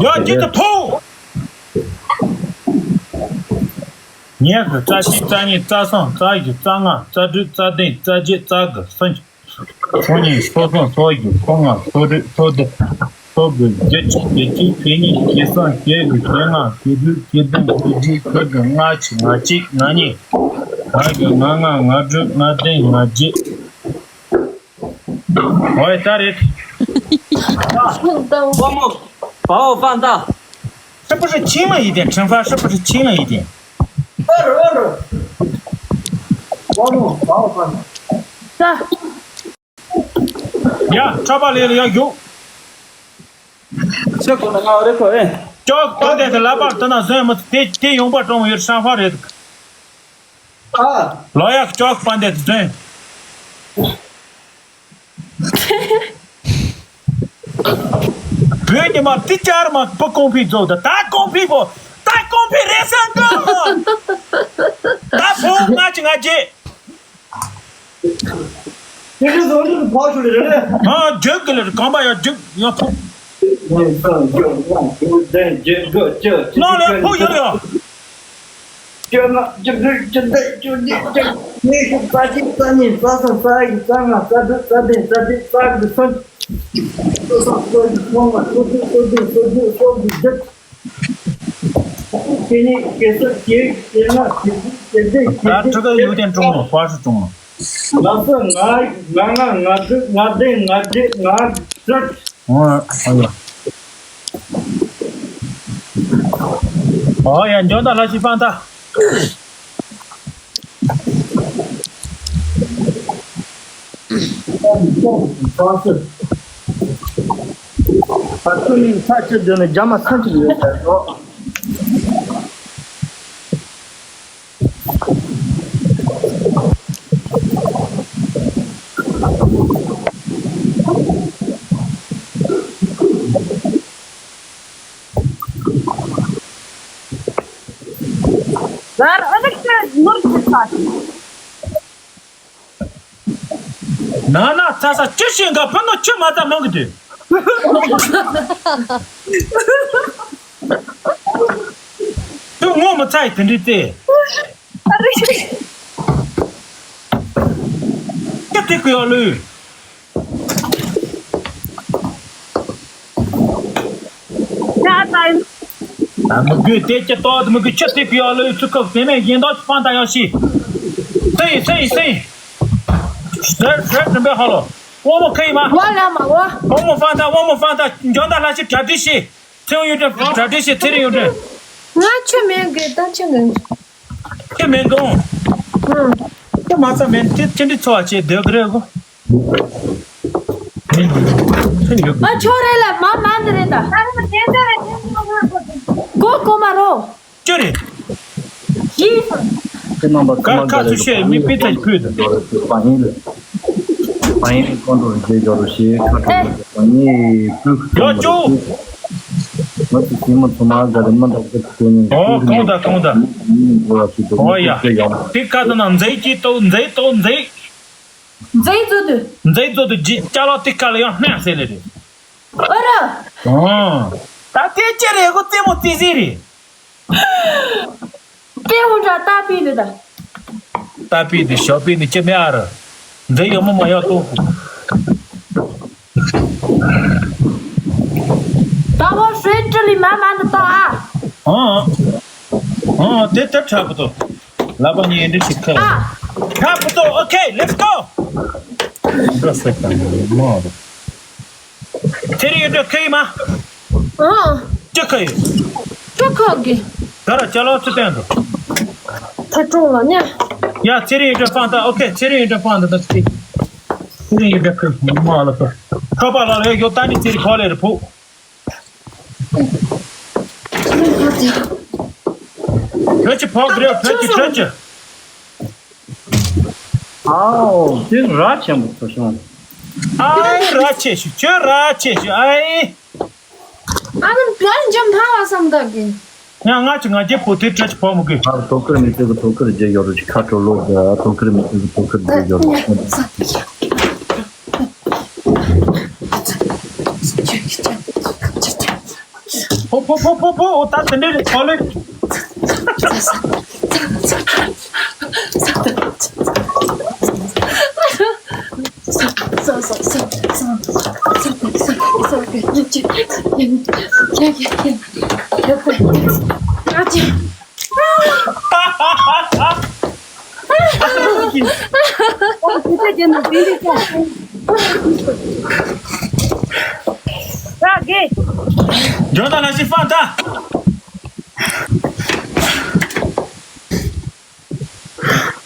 ཡོད་ཀྱི་དུ་ཕོག་ཉེར་དགུ་རྩ་བཞི་རྩ་གཉིས་རྩ་གསུམ་རྩ་བཞི་རྩ་ལྔ་རྩ་དྲུག་རྩ་བདུན་རྩ་བརྒྱད་རྩ་དགུ་སུམ་ཅུ། སོ་གཉིས་སོ་གསུམ་སོ་བཞི་སོ་ལྔ་སོ་དྲུག་སོ་བདུན་སོ་དགུ་བརྒྱད་ཅུ་གྱ་གཅིག་གྱ་གཉིས་གྱ་གསུམ་གྱ་དགུ་གྱ་ལྔ་གྱ་དྲུག་གྱ་བདུན་གྱ་བརྒྱད་གྱ་དགུ་ལྔ་བཅུ་ང་གཅིག་ང་གཉིས་ང་དགུ་ང་ལྔ་ང་དྲུག་ང་བདུན་ང་བརྒྱད། ཨོའི་ད་རེད། 我们把我放大。 是不是亲了一点？陈凡是不是亲了一点？ 我们把我放大。 ཡ། ཁྲ་པ་ལས་ལ་ཡ་རྒྱུག་ཤ་ཁོ་ན་ང་རེ་ཁོ་ཨེ། ཅོག་པ་དེ་གི་ལ་པར་དུ་ན་ཟོན་མི་དེ་དེ་ཡོང་པ་གྲོང་ཡོད་ཧྲང་ཧྥ་རེད། ཨ། ལོ་ཡག་ཅོག་པ་དེ་ཟོན། བོད་ཉི་མ་དེ་ཅར་མ་བུ་ཀོང་ཕི་རྫོགས་ད་ད་ཀོང་ཕི་བོ་ད་ཀོང་ཕི་རེ་སང་གོ་ད་བོ་ང་ཅི་ང་རྗེ། དེ་གི་བཟོ་འདྲ་དུ་ཕོག་ཞུ་ལེ་རེད། ཨ་རྒྱུག་གི་ལེ་རེད་གང་པ་ཡ་རྒྱུག་ཡ་ཕོག་གཉིས་གསུམ་བཞི་ལྔ་དྲུག་བདུན་བརྒྱད་དགུ་བཅུ། ནང་ལ་ཕོག་ཡོང་ཡོང་། བཅོ་ལྔ་བཅུ་དྲུག་བཅུ་བདུན་བཅུ་བརྒྱད་བཅུ་ཉི་ཤུ་རྩ་གཅིག་རྩ་གཉིས་རྩ་གསུམ་རྩ་བཞི་རྩ་ལྔ་རྩ་དྲུག་རྩ་བདུན་རྩ་བརྒྱད་རྩ་དགུ་སོ་གཅིག་སོ་གསུམ་སོ་བཞི་སོ་ལྔ་སོ་དྲུག་སོ་བདུན་སོ་དགུ་སོ་བརྒྱད། ཁྱེད་གཉིས་ཁྱེད་གསུམ་ཁྱེད་ཁྱེད་ལྔ་ཁྱེད་དྲུག་ཁྱེད་བདུན་ད་ཁྱེད་ཁྲི་ཀ་ཡུག་ལྡན་ཀྲུང་ལོ་ཧྥ་ཧྲི་ཀྲུང་ལོ། ང་གསུམ་ང་ང་ལྔ་ང་དྲུག་ང་བདུན་ང་བརྒྱད་ང་དྲུག་ཨོ་ཨོ་ཡ། ཨོ་ཡ་འཇོན་ད་ལྷ་ཞིག་སྤང་ད། ད་ཚོད་ནི་ཚ་ཆུ་འདི་ནི་རྒྱ་མ་ཚ་ཆུ་ཡོད་པའི་འགྲོ། ང་ཨ་མི་ཁ་ནོར་གྱི་ས། ན་ན་ཚ་ས་ཅི་ཞིག་འགའ་ཕུ་ནུ་ཆུ་མ་ཚ་མང་གི་དུས། དུ་ངོ་མི་ཚ་ཡི་དེ་འདྲི་ཏེ། ཅི་ཏི་གུ་ཡོ་ལུས། ད་མི་དགོས་དེ་ཅི་ཏོག་མི་དགོས་ཅི་ཏི་གུ་ཡོ་ལུས་ཚུ་ཁབ་དེ་ནས་ཡིན་དོག་ཅི་སྤང་ད་ཡོ་ཤི། སེ་སེ་སེ། ཟེར་ཟེར་དྲན་པའི་ཧ་ལོ། དབང་མོ་ཁ་ཡི་མ། ཝ་ལ་མ་ཝ། དབང་མོ་ཧྥང་ད་དབང་མོ་ཧྥང་ད་འཇོན་ད་ལ་ཤི་གྲ་སྒྲིག་ཤི། ཚེ་ཡོན་ཏན་གྲ་སྒྲིག་བྱེད་ཚེ་རིང་ཡོན་ཏན། ང་ཆུ་མེད་དགོས་ད་ཆུ་མེད། ཆུ་མེད་དགོས། ཨང་། ཆུ་མ་ཚ་མེད་དེ་ཅི་འདྲི་འཚོ་བ་བྱེད་སྡོད་གི་རེད་གོ། ཨ་ཆོ་རེ་ལ་མ་མ་འདི་རེད་ད། གོ་གོ་མ་རོ། ཅི་རེད། ཡི། དཀར་ཁ་ཚུ་བཤད་མི་པི་ཐ་ཕུད། མ་ཡིན་ཀོང་ཀྲོ་རི་རྒྱལ་ཡོད་རུ་ཞེས་ཁ་ཁྲོ་ཡོད་པ་ནི་སྤུས་ཀྱི་ཡོད་ཅུ། ང་ཚོ་སྲིང་མོ་ཚོ་མ་དགའ་རི་མི་འདྲ་གི་ཐུག་ནས། ཨོ་གང་ད་གང་ད། ཨོ་ཡ། དེ་ཀ་ད་ན་མཛེས་ཀྱི་ཏོ་མཛེས་ཏོ་མཛེས། མཛེས་མཛོད་དུ། མཛེས་མཛོད་དུ་ཇི་ཅ་ལག་དེ་ཀ་ལ་ཡང་སྣང་ཟེར་ལེ་རེད། ཨོ་ར། ཨོ། ད་དེ་ཅི་རེད་གོ་རྩེད་མོ་རྩེ་ཟིན་རེད། ཏེ་འུ་འདྲ་ཏ་པི་འདི་ད། ཏ་པི་འདི་ཞོ་པི་འདི་ཅི་མེ་ཨ་ར། འདི་ཡོ་མོ་མ་ཡོ་ཏོ་ཧུ། ད་བོ་ཧྲེ་ཏྲི་ལི་མ་མ་འདི་ཏོ་ཨ། ཨ། ཨ་དེ་ད་ཁྲ་པོ་ཏོ། ལ་པ་ཉི་འདི་ཅི་ཁ། ཨ། ཁྲ་པོ་ཏོ། ཨོ་ཁེ། ལེ་ཊི་གོ། ཚེ་རིང་ཡོད་འགྲོ་ཁེ་ཡིན་མ། ཨང་། ཅི་ཁ་ཡོད། ཅི་ཁ་གི། ག་ར་ཅ་ལག་ཚུ་བསྟན་འདུག་ད་གྲོང་ལ་ཉ། ཡ་ཚེ་རིང་ཡོད་འགྲོ་ཕང་ད། ཨོ་ཁེ། ཚེ་རིང་ཡོད་འགྲོ་ཕང་ད། ད་ཚེ་ཚེ་རིང་ཡོད་འགྲོ་ཁེ་མ་ལ་ཁ། ཁ་པ་ལ་ལ་ཡོད་ད་ནི་ཚེ་རིང་ཕོ་ལེ་རེ་ཕོ། བོད་ཀྱི་ཕོ་གི་རེད། བོད་ཀྱི་བོད་ཀྱི། ཨའོ། དེ་ར་ཆེན་པོ་ཚོ་བྱུང་། ཨའི་ར་ཆེ་ཞུ། ཁྱོད་ར་ཆེ་ཞུ། ཨའི། ཨ་ནི་བར་འཇམ་ཕང་བ་བསམ་དག་གི། ཡང་ང་ཅི་ང་རྒྱལ་པོ་དེ་བཀྲ་ཤིས་ཕོ་མོ་གི། ཨ་ཐོ་ཁུར་མི་ཚེ་གི་ཐོ་ཁུར་རྒྱལ་ཡོད་རུ་ཁ་དྲོ་ལོ་ཟ། ཐོ་ཁུར་མི་ཚེ་གི་ཐོ་ཁུར་རྒྱལ་ཡོད་རུ། ཕོ་ཕོ་ཕོ་ཕོ་ཕོ། ཨོ་ད་དེ་འདྲས་རེད་ཚོ་ལེ། ཇོན་ད་ལ་ཤི་ཧྥང་ད།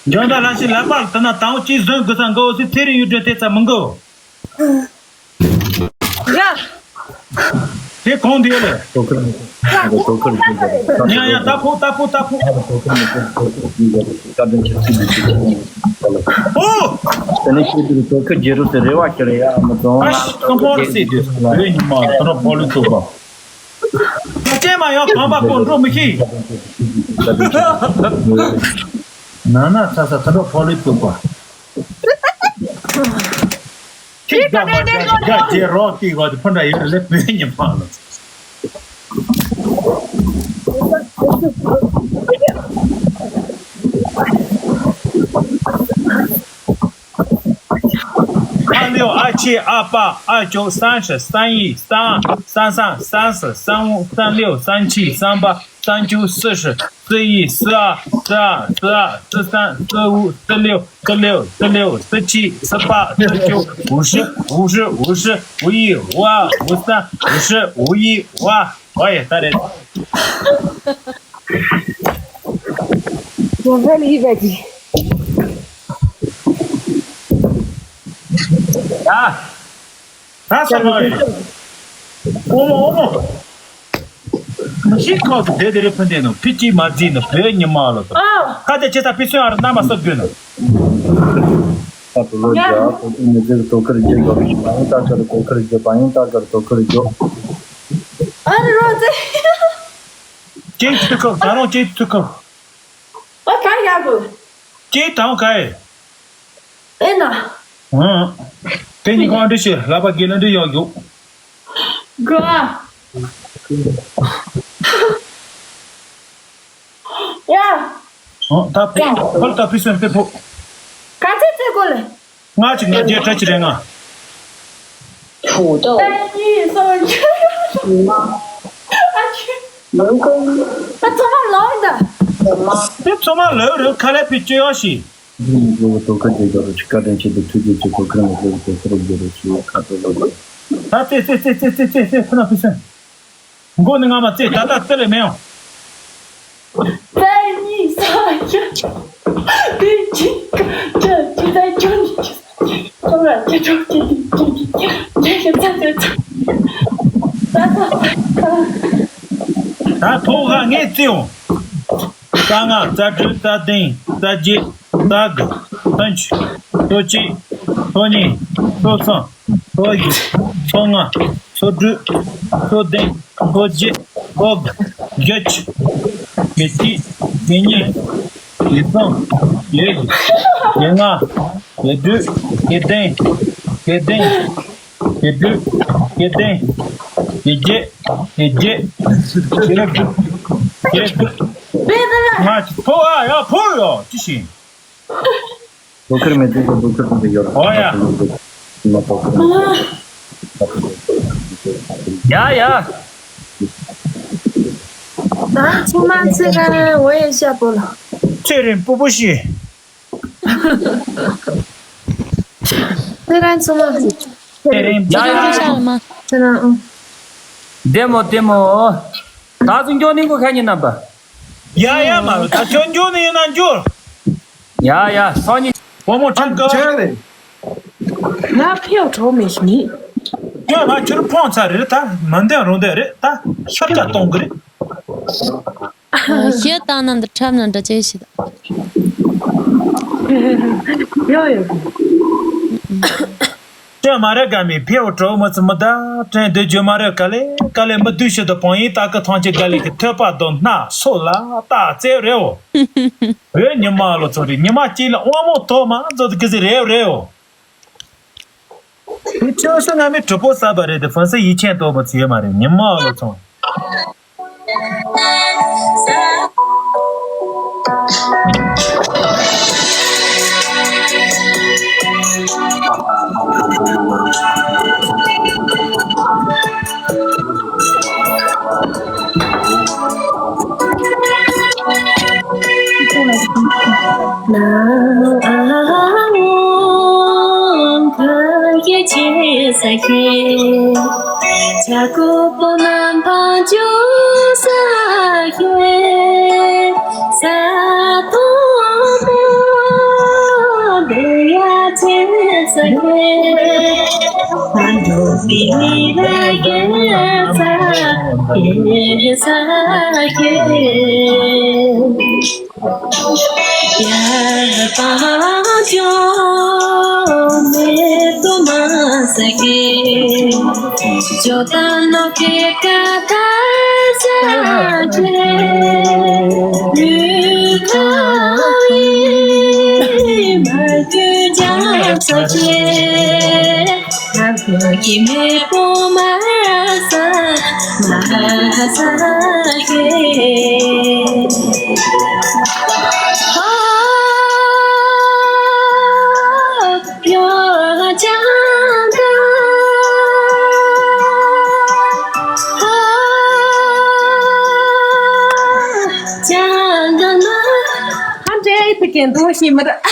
ཇོན་ད་ལ་ཤི་ལ་པར་ད་ན་དང་ཅི་བཟོན་དགོས་ས་འགོ་སི་ཚེ་རིང་ཡུལ་དྲན་དེ་ཚ་མི་འགོ། ཡ། དེ་གོང་དེ་ལ། ཐོ་ཁུར་མི་ཐོ་ཁུར་ཉ་ཡ་ད་ཕོ་ད་ཕོ་ད་ཕོ། ཨོ། དེ་ནས་ཁྱེད་ཚོས་ཐོ་ཁུར་རྒྱལ་རུ་དེ་རེ་བ་ཁྱེར་ཡ་མི་ཙོང་ཨ་ཤི་ཁམ་ཕོ་ར་སེ་དེ་རེ་ཉི་མ་ཐོ་ར་ཕོ་ལི་ཚོ་པ། ཅེ་མ་ཡོང་གང་པ་ཀོ་འགྲོ་མི་ཤེས། ན་ན་ཚ་ཚ་ཐོ་ར་ཕོ་ལི་ཚོ་པ། ཁྱི་དགའ་མ་དགའ་ཞིག་དགའ་རྗེས་རོགས་ཏི་གོ་དེ་ཕུ་འདྲ་ཡོད་ལེ་བོད་ཉི་མ་ལ། ཨ་ལེའོ། ཨ་ཆེ། ཨ་པ། ཨ་ཅོ། སང་ཧྲི། སང་ཡི། སང་། སང་སང་། སང་སི། སང་བོ། སང་ལེའོ། སང་ཆི། སང་པ། སང་ཅུ། སི་ཧྲི། སི་ཡི། སི་ཨ། སི་ཨ། སི་ཨ། སི་སང་། སི་བོ། སི་ལེའོ། སི་ལེའོ། སི་ལེའོ། སི་ཆི། སི་པ། སི་ཅུ། བོ་ཧྲི། བོ་ཧྲི། བོ་ཧྲི། བོ་ཡི། བོ་ཨ། བོ་སང་། བོ་ཧྲི། བོ་ཡི། བོ་ཨ། ཨོ་ཡེ་ད་རེད། ཡོང་ཧ་ལི་བ་ཅི། ཡ། ད་ས་མ་རེད། ཨོ་མོ་ཨོ་མོ། མི་ཤིག་ཁོག་ཏུ་བསྡད་དེ་རེད་ཕུན་ལྡན་ནོ། ཕི་ཅི་མ་རྫི་ནོ། བོད་ཉི་མ་ལོ་ཏོ། ཨ། ཁ་དེ་ཅི་ད་ཕི་སོན་ཨ་རུ་ན་མ་སོ་དགོས་ནོ། ད་དུ་ལོ་རྒྱ་ཐོ་ཁུར་མི་ཚེ་གི་ཐོ་ཁུར་རྒྱུ་ཡོད་རེད། བ་ཡིན་ད་གར་ཐོ་ཁུར་རྒྱུ། བ་ཡིན་ད་གར་ཐོ་ཁུར་རྒྱུ། ཨ་རོ་ཙེ། ཅིག་ཚུགས་ཁོ། ད་རུང་ཅིག་ཚུགས་ཁོ། ཨ་ཁ་ཡ་གོ། ཅིག་དང་ཁ་ཡེ། ཨེ་ན། ཨང་། དེ་གཉིས་ཀ་འདྲི་ཤེས། ལབ་པ་དགེ་ལ་འདྲི་ཡོད་རྒྱུ། གོ། ཡ། ཨོ། ད་ཕོ་ཕོ་ལ་ད་ཕི་སོན་ཕི་ཕོ། ག་ཚོད་ཚོད་གོ་ལེ། ང་གཅིག་ང་བརྒྱད་ཁྲ་གཅིག་རེ་ལྔ། 土豆། 三一三一。 ཨ་ཆུ། 人工། ད་ཚང་མ་ལོག་ད། 什么། དེ་ཚང་མ་ལོག་རེད། ཁ་ལས་ཕི་སྤྱོད་ཡོད་ཤི། ཐོ་ཁུར་རྒྱལ་རུ་ཆི་བཀའ་དྲིན་ཆེ་དུ་ཐུགས་རྗེ་ཆེ། ཐོ་ཁུར་མི་ཐུབ་ཐོ་ཁུར་རྒྱལ་རུ་ཆི་ཁ་ཐོ་ལོ་ལོ། ད་ཙེ་ཙེ་ཙེ་ཁོ་ན་ཕི་སོན། མགོ་ནི་ང་མ་ཙེ་ད་ལྟ་ཙེ་ལས་མེད་ཡོང་། ཙེ་གཉིས་སོ་བཞི། དེ་གཅིག་ཅི་ཅི་ཙེ་བཅུ་གཉིས། ཁོ་ར་ཅི་ཅོ་ཅི་ཅི་ཅི་ཅི་ཅི་ཅི་ཙེ་ཙེ་ཙེ། ད་ད་ད། ད་ཐོག་ཁ་ངས་ཙེ་ཡོང་། རྩ་ལྔ། རྩ་དྲུག་རྩ་བདུན། རྩ་བརྒྱད། རྩ་དགུ། རྩ་བཅུ། རྩ་གཅིག་ཚོ་གཉིས། ཚོ་གསུམ། ཚོ་བཞི། ཚོ་ལྔ། ཚོ་དྲུག་ཚོ་བདུན། ཚོ་བརྒྱད། ཚོ་བརྒྱད་ཅུ། བརྒྱད་ཅུ། བརྒྱད་གཉིས། བརྒྱད་གསུམ། བརྒྱད་བཞི། བརྒྱད་ལྔ། བརྒྱད་དྲུག་བརྒྱད་བདུན། བརྒྱད་བདུན། བརྒྱད་དྲུག་བརྒྱད་བདུན། བརྒྱད་བརྒྱད། བརྒྱད་བརྒྱད། བརྒྱད་དགུ། བརྒྱད་དགུ། ལྔ་བཅུ། ཕོ་ཨ་ཡ་ཕོ་ཡ་ཅི་ཞིག་ལོ་ཁེར་མེད་དུས་སུ་ལོ་ཁེར་དུ་ཡོད། ཨོ་ཡ། ཡ་ཡ། ད་ཚང་མ་ཚེ་རིང་འོ་ཡ་ཤ་པོ་ལ། ཚེ་རིང་སྤུ་པོ་ཤི། ཚེ་རིང་ཚང་མ། ཚེ་རིང་ཡ་ཡ། ཚེ་རིང་ཨང་། བདེ་མོ་བདེ་མོ། ད་ཚོ་འགྱོ་ནི་གོ་ཁ་ཉིན་རྣམ་པ། ཡ་ཡ་མ་རུ་ད་ཁྱོད་འགྱོ་ནི་ཡིན་ན་འགྱོ། ཡ་ཡ་སང་ཉིན། བུ་མོ་ཁྲིམས་ཀ་ཆེ་རེད། ང་ཕེའུ་གྲོགས་མེད་ཤི་ནི། ཡ་ང་ཁྱོད་ཕོང་ཚ་རེད་ད་མི་འདོན་རུང་འདོན་རེད་ད་ཤབ་ཀྱ་གཏོང་གི་རེད། ཞེ་ད་ན་འདི་ཁྲབ་ན་འདྲ་ཅེས་ཤི་ད། ཡོ་ཡོ། ཀྲེ་མ་རེ་ག་མི་ཕེའུ་གྲོགས་མི་ཚི་མི་ད་ཀྲེ་འདི་ཇོ་མ་རེ་ག་ལེ་ག་ལེ་མི་དུས་ཤི་ད་བང་ཡིན་ད་ཀི་ཐང་ཅི་ག་ལེ་གི་ཐོད་པ་དོ་སྣ་སོ་ལ་ད་ཙེ་རེའོ། ཨེ་ཉི་མ་ལོ་ཚོ་རེ་ཉི་མ་གཅིག་ལ་དབང་མོ་ཐོག་མ་ཛོ་དི་གི་ཟི་རེའོ་རེའོ། ཁྱོད་ཤི་ང་མི་གྲུ་པོ་ས་བ་རེད་དེ་ཧྥན་སི་ཡིད་ཆེན་ཏོ་མ་ཚི་ཡོད་མ་རེད་ཉི་མ་ལོ་ཚོ།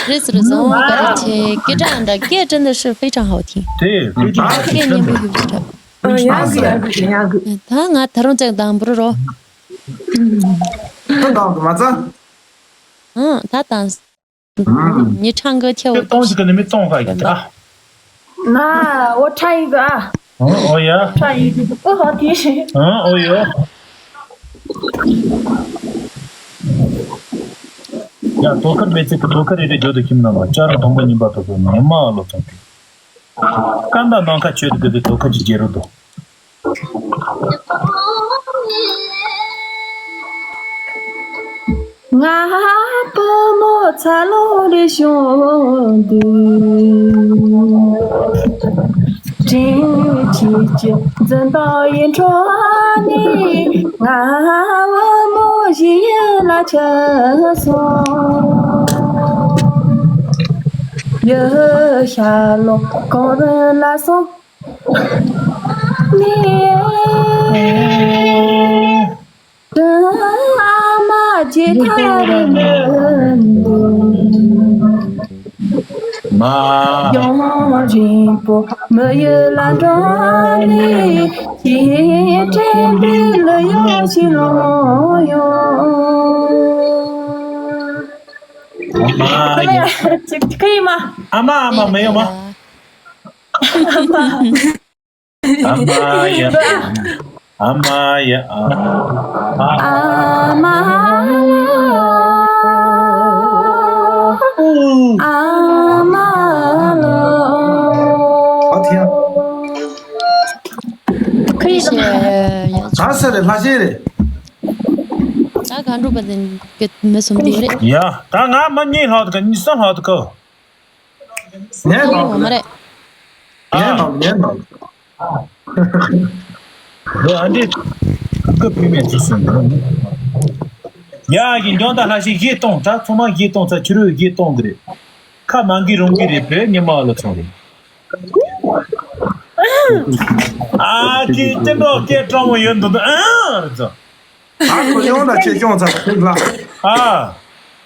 རེས་རེས་བཟང་བ་ག་རེ་ཆེ་སྐད་གྲགས་འདྲ་སྐད་དྲན་ད་ཧྲི་ཧྥེ་ཅང་ཧའོ་ཐིང་། དེ་ཧྥེ་ཅང་ཧའོ་ཐིང་། སྐད་སྙན་པོ་ཡོད་ཀྱི་འདྲ། ཡང་གི་ཡང་གི་ཡང་གི། ད་ང་ད་རུང་ཅག་དང་པོ་རོ། ད་དང་དུ་མ་ཚ། ཨང་ད་དང་། ཉི་ཁྲང་གི་ཁྱེའུ་ཏོང་ཞིག་གི་ནི་མི་ཏོང་ཁ་ཡིན་ད། ན་འོ་ཁྲ་ཡིན་གི་ཨ། ཨོ་ཡ། ཁྲ་ཡིན་གི་ཨོ་ཧ་དེ་ཞིག་ཨོ་ཡ། ཡ་དོ་ཁར་མེ་ཚིག་གི་དོ་ཁར་རེ་རེ་འཇོག་ཏུ་ཁྱིམ་ནང་ལ་ཅ་ར་དང་པོ་ཉིན་པ་དོ་ཁར་ཉི་མ་ལོ་ཚང་གི། ཀ་འདའ་ནང་ཁ་ཆོད་དུ་གི་དོ་ཁར་གྱི་རྒྱལ་རུ་དོ། ང་བུ་མོ་ཚ་ལོ་རེ་བྱུང་དུས། དྲིན་ཆེ་ཆེ་འཛིན་བདག་ཡིན་འཕྲོ་ནི། ང་བུ་མོ་ཞིག་ཡིན་ལ་ཆགས་སོང་། ཡུལ་ཤར་ལོ་གངས་རི་ལ་སོང་། ཨ་མ་ཡ། ཨ་མ་ཨ་མ་མེ་ཡོ་མ། ཨ་མ་ཡ། ཨ་མ་ཡ། ཨ་མ། ཨ་མ། ཨ་ས་རེད། ལྷ་ཆེན་རེད། ད་ག་འགྲོ་པ་དེ་གི་མི་སུམ་ཅུ་རེད། ཡ། ད་ང་མི་གཉིས་ལྷག་འདུག་ག་གཉིས་གསུམ་ལྷག་འདུག་ག་ངའི་ལྷག་འོ་མ་འདུག་རེད། ངའི་ལྷག་ངའི་ལྷག་འདི་ཨ་འདི་གི་བུད་མེད་ཚོ་སུན་ཡ་གི་འཇོན་ད་ལྷ་ཞིག་བཞི་གཏོང་། ད་ཚང་མ་བཞི་གཏོང་ཚ་ཕྱི་རོལ་བཞི་གཏོང་གི་རེད། ཁ་མང་གི་རུང་གི་རེད། བོད་ཉི་མ་ལོ་ཚོང་རེད། ཨ་ཀི་སྟེང་འགྲོ་སྐད་སྤྲང་མོ་ཡོད་འདུག་འདུག་ཨ་རེད་ཙང་། ཨ་ཁོ་ཡོང་ད་ཆེ་ཤོང་ཚ་ཁོ་ལ། ཨ།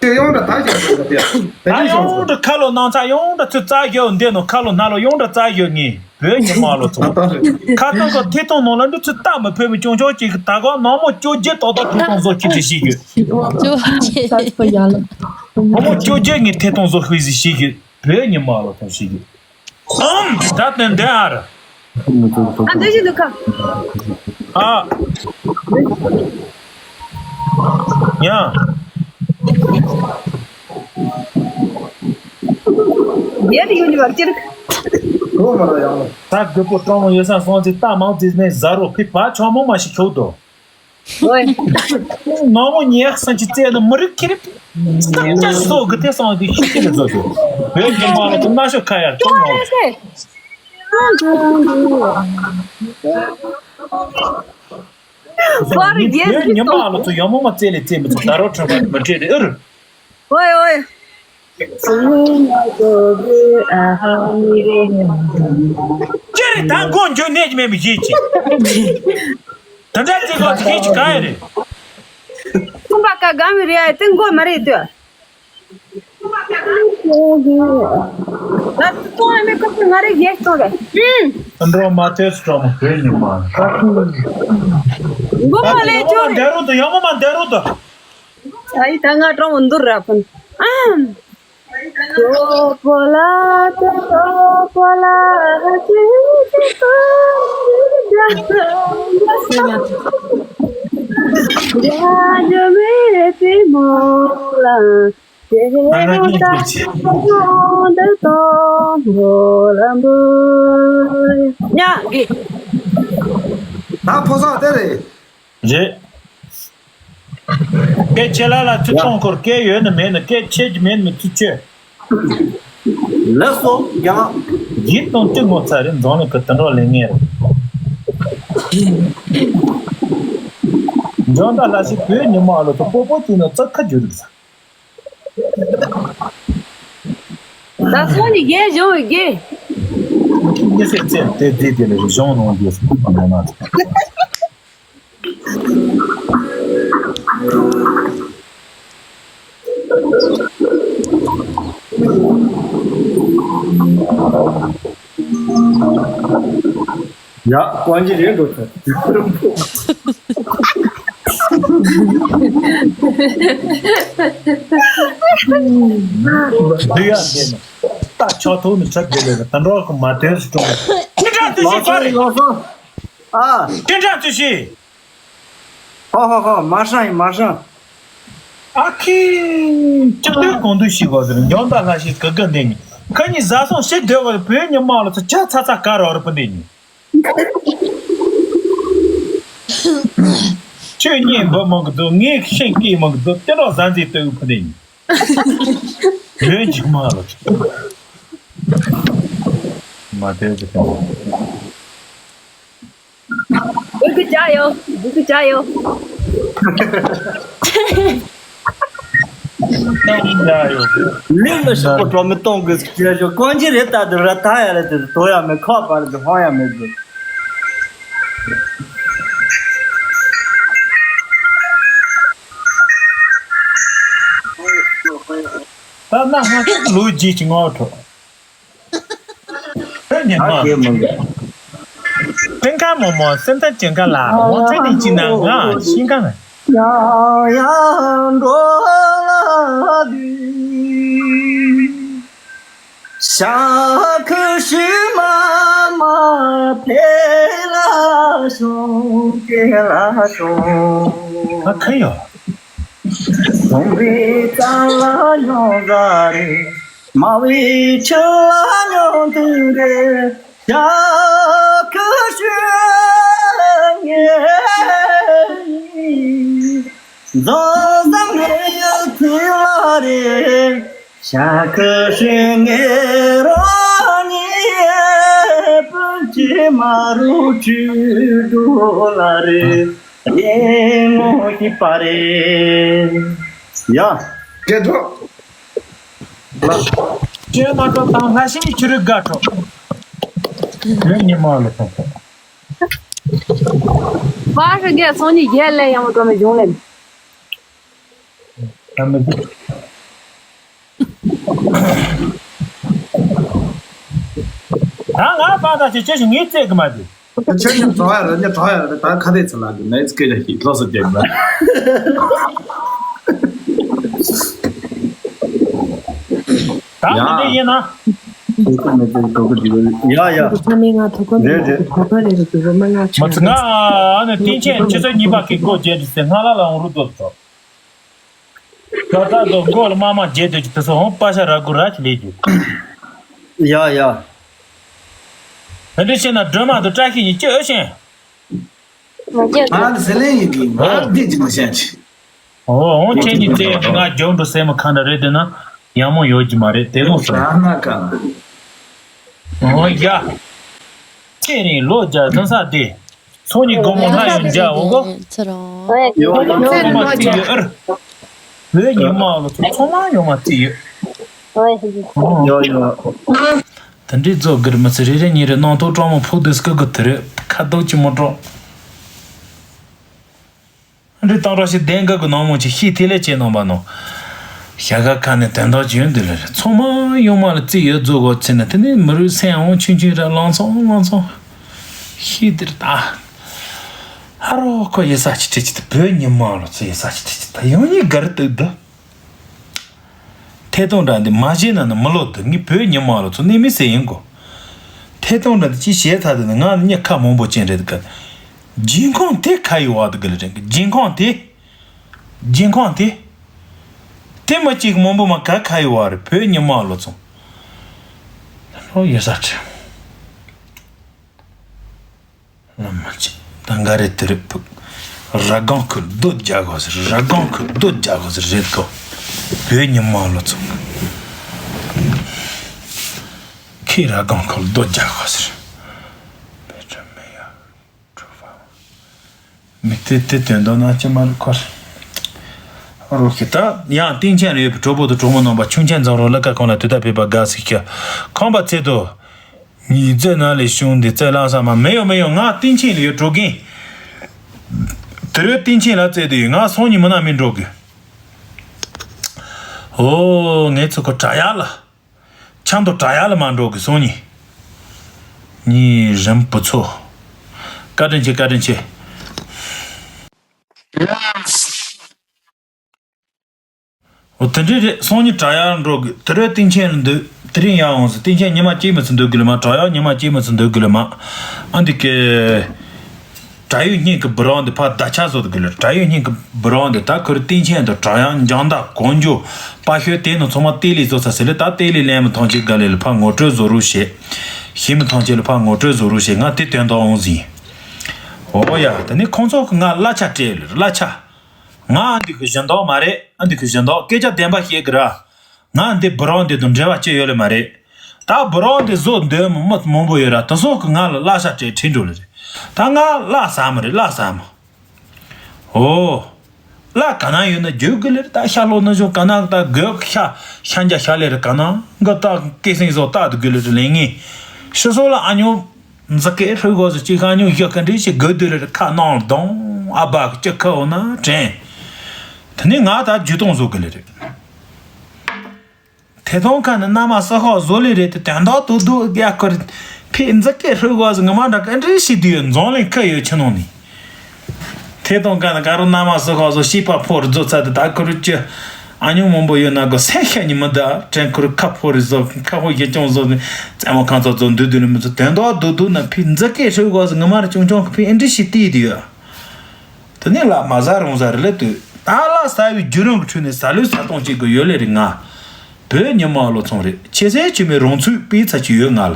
ཁྱོད་ཡོང་ད་ད་ཤོང་ཚ་ད་ཡ། ད་ཡོང་ད་ཁ་ལོ་ནང་ཚ་ཡོང་ད་ཚུ་རྩ་རྒྱོ་འདི་ནོ་ཁ་ལོ་ན་ལོ་ཡོང་ད་རྩ་རྒྱོ་ངེས། བོད་ཉི་མ་ལོ་ཚོ། ཁ་ཏོན་གོ་ཐེ་ཐོང་ནང་ལ་འདི་ཚུ་ལྟ་མི་ཕོད་མི་ཅུང་ཅུང་ཅིག་ད་གོ་ནང་མོ་ཅོ་རྒྱལ་ཏོག་ཏོག་ཐེ་ཐོང་བཟོ་ཁྱི་དེ་ཤེས་རྒྱུ། ཅོ་རྒྱལ། ནང་མོ་ཅོ་རྒྱལ་ངས་ཐེ་ཐོང་བཟོ་ཤེས་ཤེས་རྒྱུ། བོད་ཉི་མ་ལོ་ཚོ་ཤེས་རྒྱུ། ཨམ། ད་དོན་དེ་ཨ་ར། ཨ་འདི་ཞིག་འདུག་ག་ཨ། ཡ། རྒྱལ་ཡོད་ནི་བར་ཅིར། གོ་མ་ར་ཡང་། ད་རྒད་པོ་སྤྲང་བོ་ཡོད་ས་སོང་ཚེ་ད་མང་ཚེ་ནས་ཟ་རོ་ཕི་བ་ཆོག་མོ་མ་ཞིག་ཁྱོག་དོ། ནོ་མོ་ཉེག་སང་ཅི་ཙེ་ནི་མི་རིགས་ཁྱེར། སྟག་ཅག་སོ་གི་དེ་སང་གི་ཤི་ཁྱེར་ལ་བཟོ་དོ། བོད་ཉི་མ་ལ་ཐུབ་ན་ཤོ་ཁ་ཡར་ཐོང་ནོ། པར་རྒྱལ་བོད་ཉི་མ་ལ་ཚོ་ཡོ་མོ་མ་ཙེ་ལེ་ཙེ་མི་ཚོ་ད་རོ་ཁྲོན་པ་མི་བྲེད་དེ་ཨུར། ཨོའི་ཨོའི། ཅེ་རེ་ད་མགོ་འཇོན་ནས་མེད་མི་ཤེས་ཅི། ད་འདྲ་ཅི་གོ་ཅི་ཤེས་ཅི་ག་ཡ་རེད། ཁུམ་པ་ཀ་ག་མི་རེད་ཨ་དེ་མགོ་མ་རེད་ལྟོས། ད་ཏོ་ཨ་མེ་ཁོ་ང་རེ་ཡེ་ཏོ་ག་ཨུམ། འགྲོ་མ་ཐེ་སི་ཀྲོ་མ་བོད་ཉི་མ། མགོ་མ་ལས་ཅོ་རེད། འདེ་རུ་དུ་ཡོ་མོ་མ་འདེ་རུ་དུ། ཨ་ཡི་ད་ང་ཀྲོང་འདུར་ར་ཕུན། ཨམ། ཏོ་པོ་ལ་ཏོ་པོ་ལ་ཅི་ཅི་ཏོ་ཅི་ཅ་ཏོ་ཅི་ཅ་ཏོ་ཅི་མེ་ཏི་མོ་ལ། ཏེ་རེ་རོ་ཏ་ཏོ་ཏོ་ཏོ་ཏོ་ལ་འབུ། ཉ་གི། ད་ཕོ་སང་དེ་རེད། རེད། སྐད་ཆེ་ལ་ལ་ཚུར་གཏོང་སྐོར་སྐད་ཡོད་ནི་མེད་ནི་སྐད་ཆེ་གི་མེད་ནི་ཚུར་ཆོད། ལགས་སོ་རྒྱ། ཡིད་དང་གཅིག་ངོ་ཚ་རེད་འཛམ་གླིང་གི་དུད་འགྲོ་ལས་ངན་རེད། འཇོན་ད་ལ་ཞིག་བོད་ཉི་མ་ལོ་ཚོ་སྤོ་སྤོ་གཅིག་ནི་རྩ་ཁ་རྒྱུ་རིག་ས། ད་སོང་ནི་རྒྱལ་གཞུང་གི་རྒྱལ། མི་སེར་བཙན་དེ་དེ་དེ་ལས་གཞུང་ནང་རྒྱལ་སོང་ནང་ན། ཡ། གོང་ཅི་རེད་འགྲོ་ཐལ། འདི་ཡ་འདི་ནི་ད་ཆོག་ཐུག་ནི་ཚབ་དགོས་ལས་ད་འགྲོ་གི་མ་དོན་སུ་ཀྲུང་། ཁྱེད་རང་ཚོ་ཞིག་ག་རེད། ལགས་སོ། ཨ། ཁྱེད་རང་ཚོ་ཞིག་ཧོ་ཧོ་ཧོ། མར་ཤང་ཡིན་མར་ཤང་། ཨ་ཁི། ཅི་ལྟོས་གོང་དུ་ཞིག་གོ་ཟེར་འཇོན་ད་ལྷ་ཞིག་གི་གི་འདི་ནི་ཁ་ཉིན་བཟའ་སོང་ཞིག་སྡོད་པ་བོད་ཉི་མ་ལ་ཚོ་ཇ་ཚ་ཚ་ག་རོ་རུ་པ་འདི་ནི། ཁྱོད་གཉིས་འབུ་མང་གི་འདུག་ངས་ཤིང་སྐྱེས་མང་གི་འདུག་དེ་འདྲ་བཟའ་འཛིན་ལྟོས་ཕུ་ནས་ཡིན། ལོས་འཇིགས་མ་ལ། མ་དེ་གི་ཏང་། འབུ་གི་ཅག་ཡོད། འབུ་གི་ཅག་ཡོད། ལིང་ལ་ཞོག་པོ་གྲོ་མི་གཏོང་གི་ཟེར་ཞོག་གོན་གྱི་རེད། ད་དུ་ར་ད་ཡ་རེད་དེ་དོ་ཡ་མེད་ཁ་པར་གི་ཧོང་ཡ་མེད་གི། ད་ན་ང་ལོ་རྒྱུས་ཀྱི་ངོ་ཐོག་ཨ་ཁེ་མོ་མོ། སེམས་ཐག་ཅན་ག་ལ་ངོ་ཚ་ནི་ཅི་ན་ང་ཤིང་གང་། ཡང་ཡང་འགྲོ་ལ་དུས། ཤ་ཁུ་ཤི་མ་མ་ཕེ་ལ་ཤོང་ཀེ་ལ་ཤོང་། ཨ་ཁ་ཡོ། གསུང་རིག་རྩ་ལ་ཉོ་ར་རེ། མ་བའི་ཆུ་ལ་ཉོ་དུ་རེ། ཤ་ཁུ་ཤུ་ངེ། འཛོམས་ས་མེད་ཡོད་ཚུལ་ལ་རེད། ཤ་ཁུ་ཧྲི་ངེ་རོ་ཉེ་སྤུན་གྱི་མ་རུ་ཁྲུ་འགྲོ་ལ་རེད། ཡེ་ངོ་ཤི་པ་རེད། ཡ། སྐད་ཐོག་ཅེ་མ་ཏོ་དང་ལྷ་ཤིང་ཁྱི་རི་དགའ་ཁྲོ། ཡོད་ཉི་མ་ལ་སོང་། བ་ཧྲི་གེ་སོང་ཉི་ཡེ་ལེ་ཡང་མ་ཏོ་མི་བྱུང་ལེ། ད་མི་འདུག་ད་ང་པ་ད་ཅི་ཅི་ཞིག་ངས་བཙལ་གི་མ་འདུག་ཁྱེད་ཉིད་གྲོགས་ཡ་རེད། ཉིད་གྲོགས་ཡ་རེད། ད་ཁ་དེ་ཚོ་ལ་གི་ནས་སྐད་ཆ་ཞིག་ལོགས་སུ་བརྒྱབ་ན། ད་ཡ། འདི་འདྲ་ཡིན་ན། ཡ་ཡ། ཚང་མས་ང་ཐུག་གོ་རེད་རེད། ཐུག་གོ་རེད་རེད། དུ་མ་ང་ཆོ། མ་ཚང་ང་ཨ་ནི་སྟེང་ཆེན་ཆུ་ཚོད་གཉིས་པ་གི་སྒོ་བརྒྱབ་ཟེར་ང་ལ་ལ་འོང་རུ་སྡོད་ཐོག་ད་ལྟ་དུ་མགོ་ལ་མ་མ་རྒྱལ་དུ་ཅི་དེ་ཚོ་ཧོང་པ་ཤ་ར་གུ་ར་ཅི་ལས་རྒྱུ། ཡ་ཡ། དེ་འདྲ་བྱས་ན་སྒྲོལ་མ་དུ་བཀྲ་ཤིས་ཡིན་ཅི་ཨེ་ཤེས། ང་ཟེར་ལེན་ཡིན་གི་ང་འདི་ཅི་མ་ཤེས་ཅི། ཨོ་ཧོང་ཁྱེད་ཉིད་ཚེ་ང་རྒྱོབ་འགྲོ་སེ་མ་ཁ་འདྲ་རེད་དེ་ན་ཡག་མོ་ཡོད་ཀྱི་མ་རེད་དེ་དགོངས་སོ། ཨ་ན་ཀ་ཨོ་ཡ། ཚེ་རིང་ལོ་བརྒྱ་ཐོན་ས་དེ། ཚོགས་གཉིས་སྒོ་མོ་ལྷ་ཡོན་མཇལ་འོ་གོ། ཚེ་རིང་། ཚོགས་མ་ཚོགས་མ་རྩིས་ཡོད་ཨར། བོད་ཉི་མ་ལོ་ཚོགས་མ་ཡོང་མ་རྩིས་ཡོད། ཡོ་ཡོ། དེ་འདྲའི་རྫོགས་གིར་མི་ཚེ་རེ་རེ་ཉིན་རེ་སྣང་ཐོག་སྤྲང་མོ་ཕུག་དུས་སྐུ་གི་དུ་རེ་ཁ་རྡོག་ཅི་མོ་སྤྲོ། འདི་སྟོང་ར་ཞིག་གདན་འགག་གི་ནང་མོ་ཅིག་ཤི་ཐེ་ལེ་ཅེ་ནང་པ་ནོ། ཞྭ་ག་ཁ་ནས་དོན་དག་བྱོན་འདི་ལ་རེ་ཚང་མ་ཡོང་མ་ལ་རྩིས་ཡོད་རྫོགས་གོ་ཚེ་ན་དེ་ནས་མི་རུས་སེམས་འོང་ཆུང་ཆུང་ར་ལང་ཚོང་ལང་ཚོང་། ཤི་འདིར་ད། ཧ་རོ་ཁོ་ཡི་ས་ཅི་ཁྲི་ཅི་ད་བོད་ཉི་མ་ལོ་ཚོ་ཡི་ས་ཅི་ཁྲི་ཅི་ད་ཡང་ཉིད་གར་དུ་ད། ཐད་གཏོང་འདྲ་འདི་མ་བྱས་ན་ནི་མི་ལོ་འདི་ངའི་བོད་ཉི་མ་ལོ་ཚོ་གནས་མི་ཟེར་ཡིན་གོ། ཐད་གཏོང་འདྲ་འདི་ཅི་བྱས་ཚར་དུ་ནི་ང་མྱི་ཁ་མང་པོ་ཅན་རེད་གི། སྦྱིན་ཁང་དེ་ཁ་ཡི་བ་དུ་གི་ལ་རེད་གི་སྦྱིན་ཁང་དེ། སྦྱིན་ཁང་དེ། དེ་མ་གཅིག་མང་པོ་མ་ག་ཁ་ཡི་བ་རེད་བོད་ཉི་མ་ལོ་ཚོ། ལོ་ཡོད་ས་ཁྲི། ལམ་མ་ཅི། ད་འགའ་རེ་དེ་རེད་ཕུག་ར་སྒང་ཁུལ་རྡོ་རྒྱག་གོ་ཟེར། ར་སྒང་ཁུལ་རྡོ་རྒྱག་གོ་ཟེར་རེད་གོ། བོད་ཉི་མ་ལོ་ཚོ། ཁྱེད་ར་སྒང་ཁུལ་རྡོ་རྒྱག་གོ་ཟེར། མི་དེ་དེ་དོན་དག་ན་ཅི་མ་རུ་ཁར། རོགས་ཀྱི་ད་ཡང་སྟེང་ཆེན་ལ་ཡོད་པའི་གྲོགས་པོ་དང་གྲོགས་མོ་རྣམ་པ་ཆུང་ཆེན་འཛམ་རོགས་ལ་ཀ་ཁོང་ལ་དུས་ད་ཕེབས་པ་དགའ་སི་ཁྱ། ཁམས་པ་ཚེ་དོ། ཉིས་བརྩེ་ན་ལས་བྱུང་འདི་བརྩེ་ལང་ས་མ་མེ་ཡོ་མེ་ཡོ་ང་སྟེང་ཆེན་ལ་ཡོད་འགྲོ་གིན། དེ་རོའི་སྟེང་ཆེན་ལ་བརྩེ་དུ་ཡོད་ང་སོང་ཉི་མ་ན་མི་འགྲོ་གི། ཨོ་ངས་ཚོ་ཁོ་དྲ་ཡག་ལ། ཆང་དུ་དྲ་ཡག་ལ་མ་འགྲོ་གི་སོང་ཉི། ཉི་རིམ་བུ་ཚོ། བཀའ་དྲིན་ཆེ་བཀའ་དྲིན་ཆེ། འོ་དེ་འདྲས་རེད། སང་ཉིན་དྲ་ཡག་འགྲོ་དགོས། དེ་རོའི་སྟེང་ཆེན་ལ་འདུག་དེ་རིང་ཡག་འོང་ཟེར། སྟེང་ཆེན་ཉི་མ་གཅིག་མི་ཚེ་འདུག་དགོས་ལ་མ། དྲ་ཡག་ཉི་མ་གཅིག་མི་ཚེ་འདུག་དགོས་ལ་མ། ཨ་འདི་གི་དྲ་ཡོད་སྙིང་གི་བུ་རང་འདི་ཕ་ད་ཆ་བཟོ་དགོས་ལ། དྲ་ཡོད་སྙིང་གི་བུ་རང་འདི་ད་ཁུར་སྟེང་ཆེན་དུ་དྲ་ཡག་འཇང་ད་གོང་འཇོ་པ་ཤོད་དེ་ནི་ཚང་མ་ཏེ་ལི་བཟོ་ཚ་ཟེར་ལ། ད་ཏེ་ལི་ལན་མི་ཐང་ཆེ་ག་ལེ་ལ་ཕ་ངོ་སྤྲོད་བཟོ་རུ་བྱེད། ཤི་མི་ཐང་ཆེ་ལ་ཕ་ངོ་སྤྲོད་བཟོ་རུ་བྱེད། ང་དེ་དོན་དག་འོང་ཟིན། འོ་ཡ་ད་ནི་ཁོང་ཚོ་གི་ང་གླ་ཆ་སྤྲད་ལ་གླ་ཆ། ང་ཨ་འདི་གི་གཞན་དག་མ་རེད། ཨ་འདི་གི་གཞན་དག་སྐད་ཆ་བདེན་པ་བཤད་གི་ར། ང་འདི་བུ་རང་འདི་དང་འབྲེལ་བ་ཅི་ཡོད་ལེ་མ་རེད། ད་བུ་རང་འདི་བཟོ་འདོད་མི་མི་མང་པོ་ཡོད་ར། དེ་ཚོ་གི་ང་ལ་གླ་ཆ་སྤྲད་ཁྲིད་འགྲོ་ལེ་རེད། ད་ང་གླ་ཟ་མི་རེད་གླ་ཟ་མི། ཨོ། གླ་ག་ན་ཡོད་ན་རྒྱུག་གི་ལེ་རེད། ད་ཤ་ལོ་ན་བཞུགས་ག་ན་ད་དགོས་ཤ་ཤ་འཇའ་ཤ་ལེ་རེད། ག་ན་འགའ་ད་སྐད་སེང་བཟོ་ད་དུ་གི་ལེ་རེད། ལེ་ངེ་ཤི་སོ་ལ་ཨ་ཉོ། འཛི་སྐད་ཧྲུལ་གོ་སུ་ཅིག་ཁ་ཉུང་ཡག་ག་འདྲི་ཞིག་དགོས་དུས་རེ་ཁ་ནང་ལ་གདོང་ཨ་བག་ཅི་ཁ་འོ་ན་དྲན། དེ་ནས་ང་ད་ཇུས་གཏོང་བཟོ་གི་ལེ་རེད། དེ་དོང་ཁ་ནས་མནའ་མ་ས་ཁོག་བཟོ་ལེ་རེད་དེ་དོན་དག་དུ་དུ་རྒྱ་ཁུར་ཕི་འཛི་སྐད་ཧྲུལ་གོ་སུ་ངི་མ་འདྲ་ག་འདྲི་ཞིག་དུས་འཛོང་ལེ་ཁ་ཡོད་ཆི་ནོ་ནི། དེ་དོང་ཁ་ནས་ག་རུ་མནའ་མ་ས་ཁོག་བཟོ་ཤི་པ་ཕོར་བཟོ་ཚ་དེ་ད་ཁུར་ཅི། ཨ་ཉུང་མང་པོ་ཡོད་ན་གོ་སེམས་ཤ་ཉི་མ་ད་དྲན་ཁུར་ཁ་ཕོ་རི་བཟོ་ཁ་ཕོ་ཡེ་ཅུང་བཟོ་ནི་རྩེད་མོ་ཁང་ཚོ་བཟོ་འདུག་འདུག་ནི་མི་ཚོ་དོན་དག་འདུག་འདུག་ན་ཕི་འཛི་སྐད་ཧྲུལ་གོ་སུ་ངི་མ་ར་ཆུང་ཆུང་གི་ཕི་ཨེ་འདྲི་ཞིག་བལྟས་དུ་ཡོད། དེ་ནས་ལ་མ་ཟ་རུང་ཟ་རི་ལེ་དུ་ད་ལ་ཟ་བའི་རྒྱུ་རང་གི་ཁྲོད་ནས་ཟ་ལུས་ཟ་སྟོང་གཅིག་གི་ཡོད་ལེ་རི་ང་། བོད་ཉི་མ་བློ་ཚོང་རེད། ཆེ་སའི་ཆུ་མེད་རོང་ཚུགས་པའི་ཚ་ཆུ་ཡོད་ང་ལ།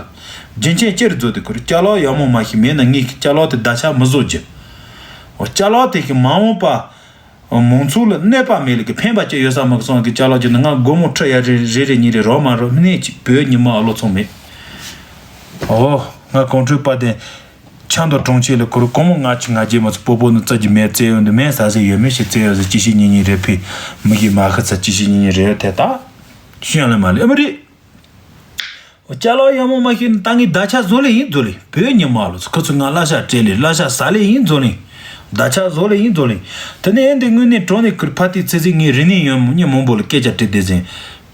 རྒྱུན་ཆད་ཅེར་རྫོ་དེ་ཁུར་ཅ་ལག་ཡག་མོ་མ་ཤི་མེད་ན་ངས་ཀྱི་ཅ་ལག་དེ་ད་ཆ་མི་བཟོ་རྒྱུ། འོ་ཅ་ལག་དེ་གི་མ་འོངས་པ། མང་ཚོགས་ལ་གནོད་པ་མེད་ལ་གི་ཕན་པ་ཅི་ཡོད་ས་མ་གི་སོང་གི་ཅ་ལག་ཅིག་ནི་ང་སྒོར་མོ་ཁྲི་ཡ་རེ་རེ་རེ་གཉིས་རེ་རོགས་མ་རོགས་མི་ནས་ཅིག་བོད་ཉི་མ་ཨ་ལོ་ཚོང་མེད། ཨོ་ང་གོང་ཁྲོས་པ་དེ་ཆང་དང་གྲོང་ཁྱེར་ལ་ཁོར་སྒོར་མོ་ང་ཆི་ང་རྗེས་མ་ཚོ་སྤོ་སྤོ་ནི་རྩ་གི་མེད་བཙལ་ཡོང་དུ་མེད་ས་ཟེར་ཡོད་མེད་ཞིག་བཙལ་ཡོད་ཟེར་ཅི་ཞིག་གཉིས་གཉིས་རེ་ཕི་མི་གི་མ་ཁ་ཚ་ཅི་ཞིག་གཉིས་གཉིས་རེ་དེ་ད་ཤུན་ལ་མ་ལས་ཨ་མི་རེད། ཅ་ལག་ཡག་མོ་མ་ཤེས་ནི་ད་ངས་ད་ཆ་བཟོ་ལེ་ཡིན་བཟོ་ལེ་བོད་ཉི་མ་ལོ་ཁོ་ཚོ་ང་གླ་ཆ་སྤྲད་ལེ་གླ་ཆ་ཟ་ལེ་ཡིན་བཟོ་ལེ་ད་ཆ་བཟོ་ལེ་ཡིན་བཟོ་ལེ། དེ་ནས་ཨེ་འདི་དངོས་གནས་གྲོང་ནས་ཁུར་ཕ་ཏི་ཚེ་ཚེ་ངའི་རིག་གནས་ཡོན་མི་མང་པོ་ལ་སྐད་ཆ་དྲིས་བསྡད་ཟིན།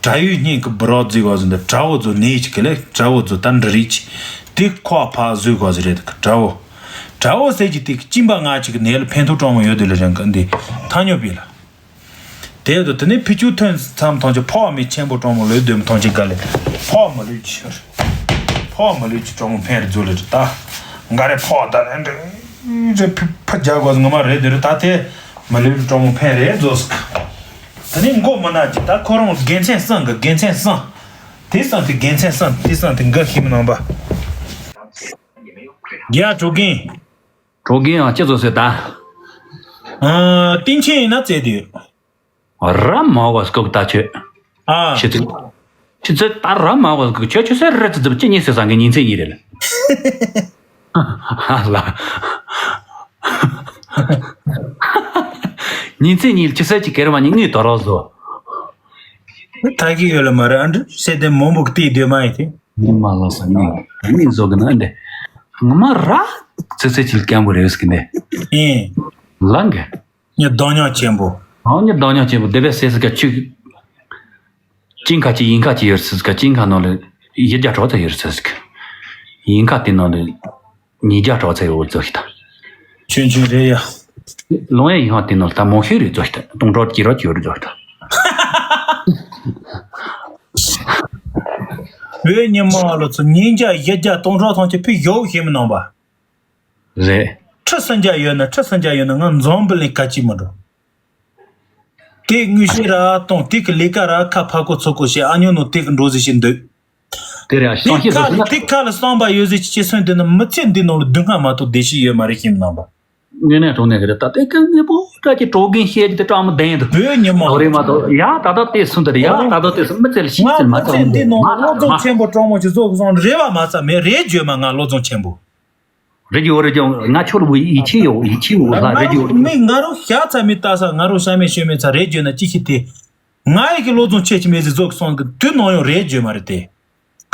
དྲ་ཡོད་སྙིང་གི་བུ་རོགས་བརྫིས་གོ་ཟིན་འདི་དྲ་བོ་ཚོ་ནས་ཅི་གི་ལེ་དྲ་བོ་ཚོ་ད་འདྲི་རིགས་ཅི་དེ་ཁོ་ཕ་བཟོས་གོ་ཟི་རེད་དྲ་བོ། དྲ་བོ་ཟེར་གྱི་དེ་གི་གཅིན་པ་ང་ཅིག་གི་ནད་ལ་ཕན་ཐོགས་གྲོང་མོ་ཡོད་དེ་ལ་རང་གི་འདི་ཐ་སྙོ་པི་ལ། དེ་དུ་དེ་ནས་ཕི་ཆུ་ཐོན་མཚམས་ཐོང་ཆུ་ཕོག་མི་ཆེན་པོ་གྲོང་མོ་ལོས་སྡོད་མི་ཐོང་ཆུ་ག་ལེ་ཕོག་མི་ལུས་ཆི་ཕོག་མི་ལུས་ཆི་གྲོང་མོ་ཕན་རེ་རྫུ་ལེ་རེ་ད་འགའ་རེ་ཕོག་ད་ལེ་འདྲེ་རེ་ཕི་ཕ་རྒྱ་གོ་ངོ་མ་རེད་དེ་རེ་ད་དེ་མི་ལུས་གྲོང་མོ་ཕན་རེ་རྫུ་སི་ཁ་དེ་ནས་མགོ་མི་ན་ཅི་ད་ཁོ་རང་དགེ་མཚན་སང་གི་དགེ་མཚན་སང་དེ་སང་དེ་དགེ་མཚན་སང་དེ་སང་དེ་འགའ་ཤི་མི་ནང་པ་རྒྱ་གྲོ་གིན། གྲོགས་རྒན་ཡང་ཅི་བཟོ་ཟེར་ད། ཨ། སྟེང་ཆེན་ཡིན་ན་བཙལ་དུས། ར་མ་བ་སྐབས་ད་ཆོས། ཨ། ཤི་ཚིག་ཤི་ཚིག་ད་ར་མ་བ་སྐབས་ཆོས་ཆོས་ཟེར་རེ་ཙི་ཙི་ཅི་ཉིད་ཟེར་ས་གི་ཉིན་མཚན་ཡིན་རེད། ལ། ཉིན་མཚན་ཉིད་ཅི་ཟེར་གྱི་གེར་བ་ཉིན་དངུལ་དོ་རོགས་བཟོ། ད་གི་ཡོད་ལ་མ་རེད་ཨ་འདྲི་ཟེར་དེ་མང་པོ་བལྟས་སྡོད་མ་ཡིན་ཏེ། ཉི་མ་ལ་ས་ནི་ནི་བཟོ་གི་ན་འདི་ང་མ་ར་ཚེ་ཚེ་ཆིལ་སྐམ་པོ་རེ་བས་ཀི་འདི་ཨེ། ལང་གི་ངས་གདོང་ཉག་ཆེན་པོ། ཨང་ངས་གདོང་ཉག་ཆེན་པོ་དེ་བས་སེ་སི་ཀ་ཆུ་ཅིང་ཁ་ཅིག་ཡིན་ཁ་ཅིག་ཡོད་སི་ཀ་ཅིང་ཁ་ནང་ལ་ཡི་རྒྱ་གྲོགས་ཚ་ཡོད་སི་ཀ་ཡིན་ཁ་དེ་ནང་ལ་ཉིས་རྒྱ་གྲོགས་ཚ་ཡོད་བཟོ་ཤི་ད། ཆུན་ཆུན་རེད་ཡ། ལོང་ཡ་ཡིན་ཧ་དེ་ནང་ལ་ད་མོ་ཤི་རེད་བཟོ་ཤི་ད་སྟོང་གྲོགས་ཀྱི་རོགས་ཀྱི་ཡོད་བཟོ་ཤི་ད། བོད་ཉི་མ་ལོ་ཚོ་ཉིས་བརྒྱ་བཞི་བརྒྱ་སྟོང་ཕྲག་ཐམས་ཅད་ཕུད་ཡོད་ཤེས་མི་ནང་པ། རེད། ཁྲི་སུམ་བརྒྱ་ཡོད་ན་ཁྲི་སུམ་བརྒྱ་ཡོད་ན་ང་འཛོམས་པ་ལས་ག་ཅི་མི་འགྲོ། དེ་དངོས་གཞི་ར་གཏོང་དེ་གི་ལས་ཀ་ར་ཁ་ཕ་གོ་ཚོ་གོ་ཞེས་ཨ་ཉོ་ནོ་དེ་གི་འགྲོ་ཟི་ཞིག་འདོད། དེ་རེད་ཨ་ཤི་དེ་སང་ཤི་ཁ་ཟེར་ལ་ན། དེ་ཁ་ལ་བསམ་པ་ཡོད་ཟི་ཅི་ཅི་སོན་དེ་ནི་མི་ཚེ་འདི་ནང་ལ་སྡུག་བསྔལ་མ་གཏོགས་བདེ་ཤི་ཡོད་མ་རེད་ཤེས་མི་ནང་པ། དངོས་གནས་དྲང་གནས་ཀྱི་རེད་ད་ལྟའི་སྐད་ངན་པོ་འདྲ་ཅིག་གྲོགས་རྒན་བཤད་ཀྱི་དེ་སྤྲང་མོ་བདེན་འདུག་བོད་ཉི་མ་དོ་རེད་མ་གཏོགས་ཡ་ད་ལྟ་དེ་སུ་འདི་རེད་ཡ་ད་ལྟ་དེ་སུ་མི་ཚེ་ལ་ཤི་ང་ཚེ་མ་མི་ཚེ་ཚང་འདི་ནང་མ་ལ་བློ་སྦྱོང་མ་ཆེན་པོ་སྤྲང་མོ་ཅིག་བཟོ་གི་སོང་རེད་བ་མ་ཚ་མེད་རེད་བརྗོད་མ་ང་བློ་སྦྱོང་ཆེན་པོ། རེད་རྒྱུ་རེད་རྒྱུ་ང་ཁྱོད་ལ་ཡིད་ཆེས་ཡོད་ཡིད་ཆེས་ཡོད་ལ་རེད་རྒྱུ། མི་ང་རང་ཤ་ཚ་མི་ལྟ་ས་ང་རང་ཤ་མེད་ཤོད་མེད་ཚ་རེད་བརྗོད་ན་ཅི་ཞིག་དེ། ང་ཡི་གི་བློ་སྦྱོང་ཆེ་ཆི་མེད་ཟི་བཟོ་གི་སོང་གི་དུས་ནང་ཡང་རེད་བརྗོད་མ་རེད་དེ།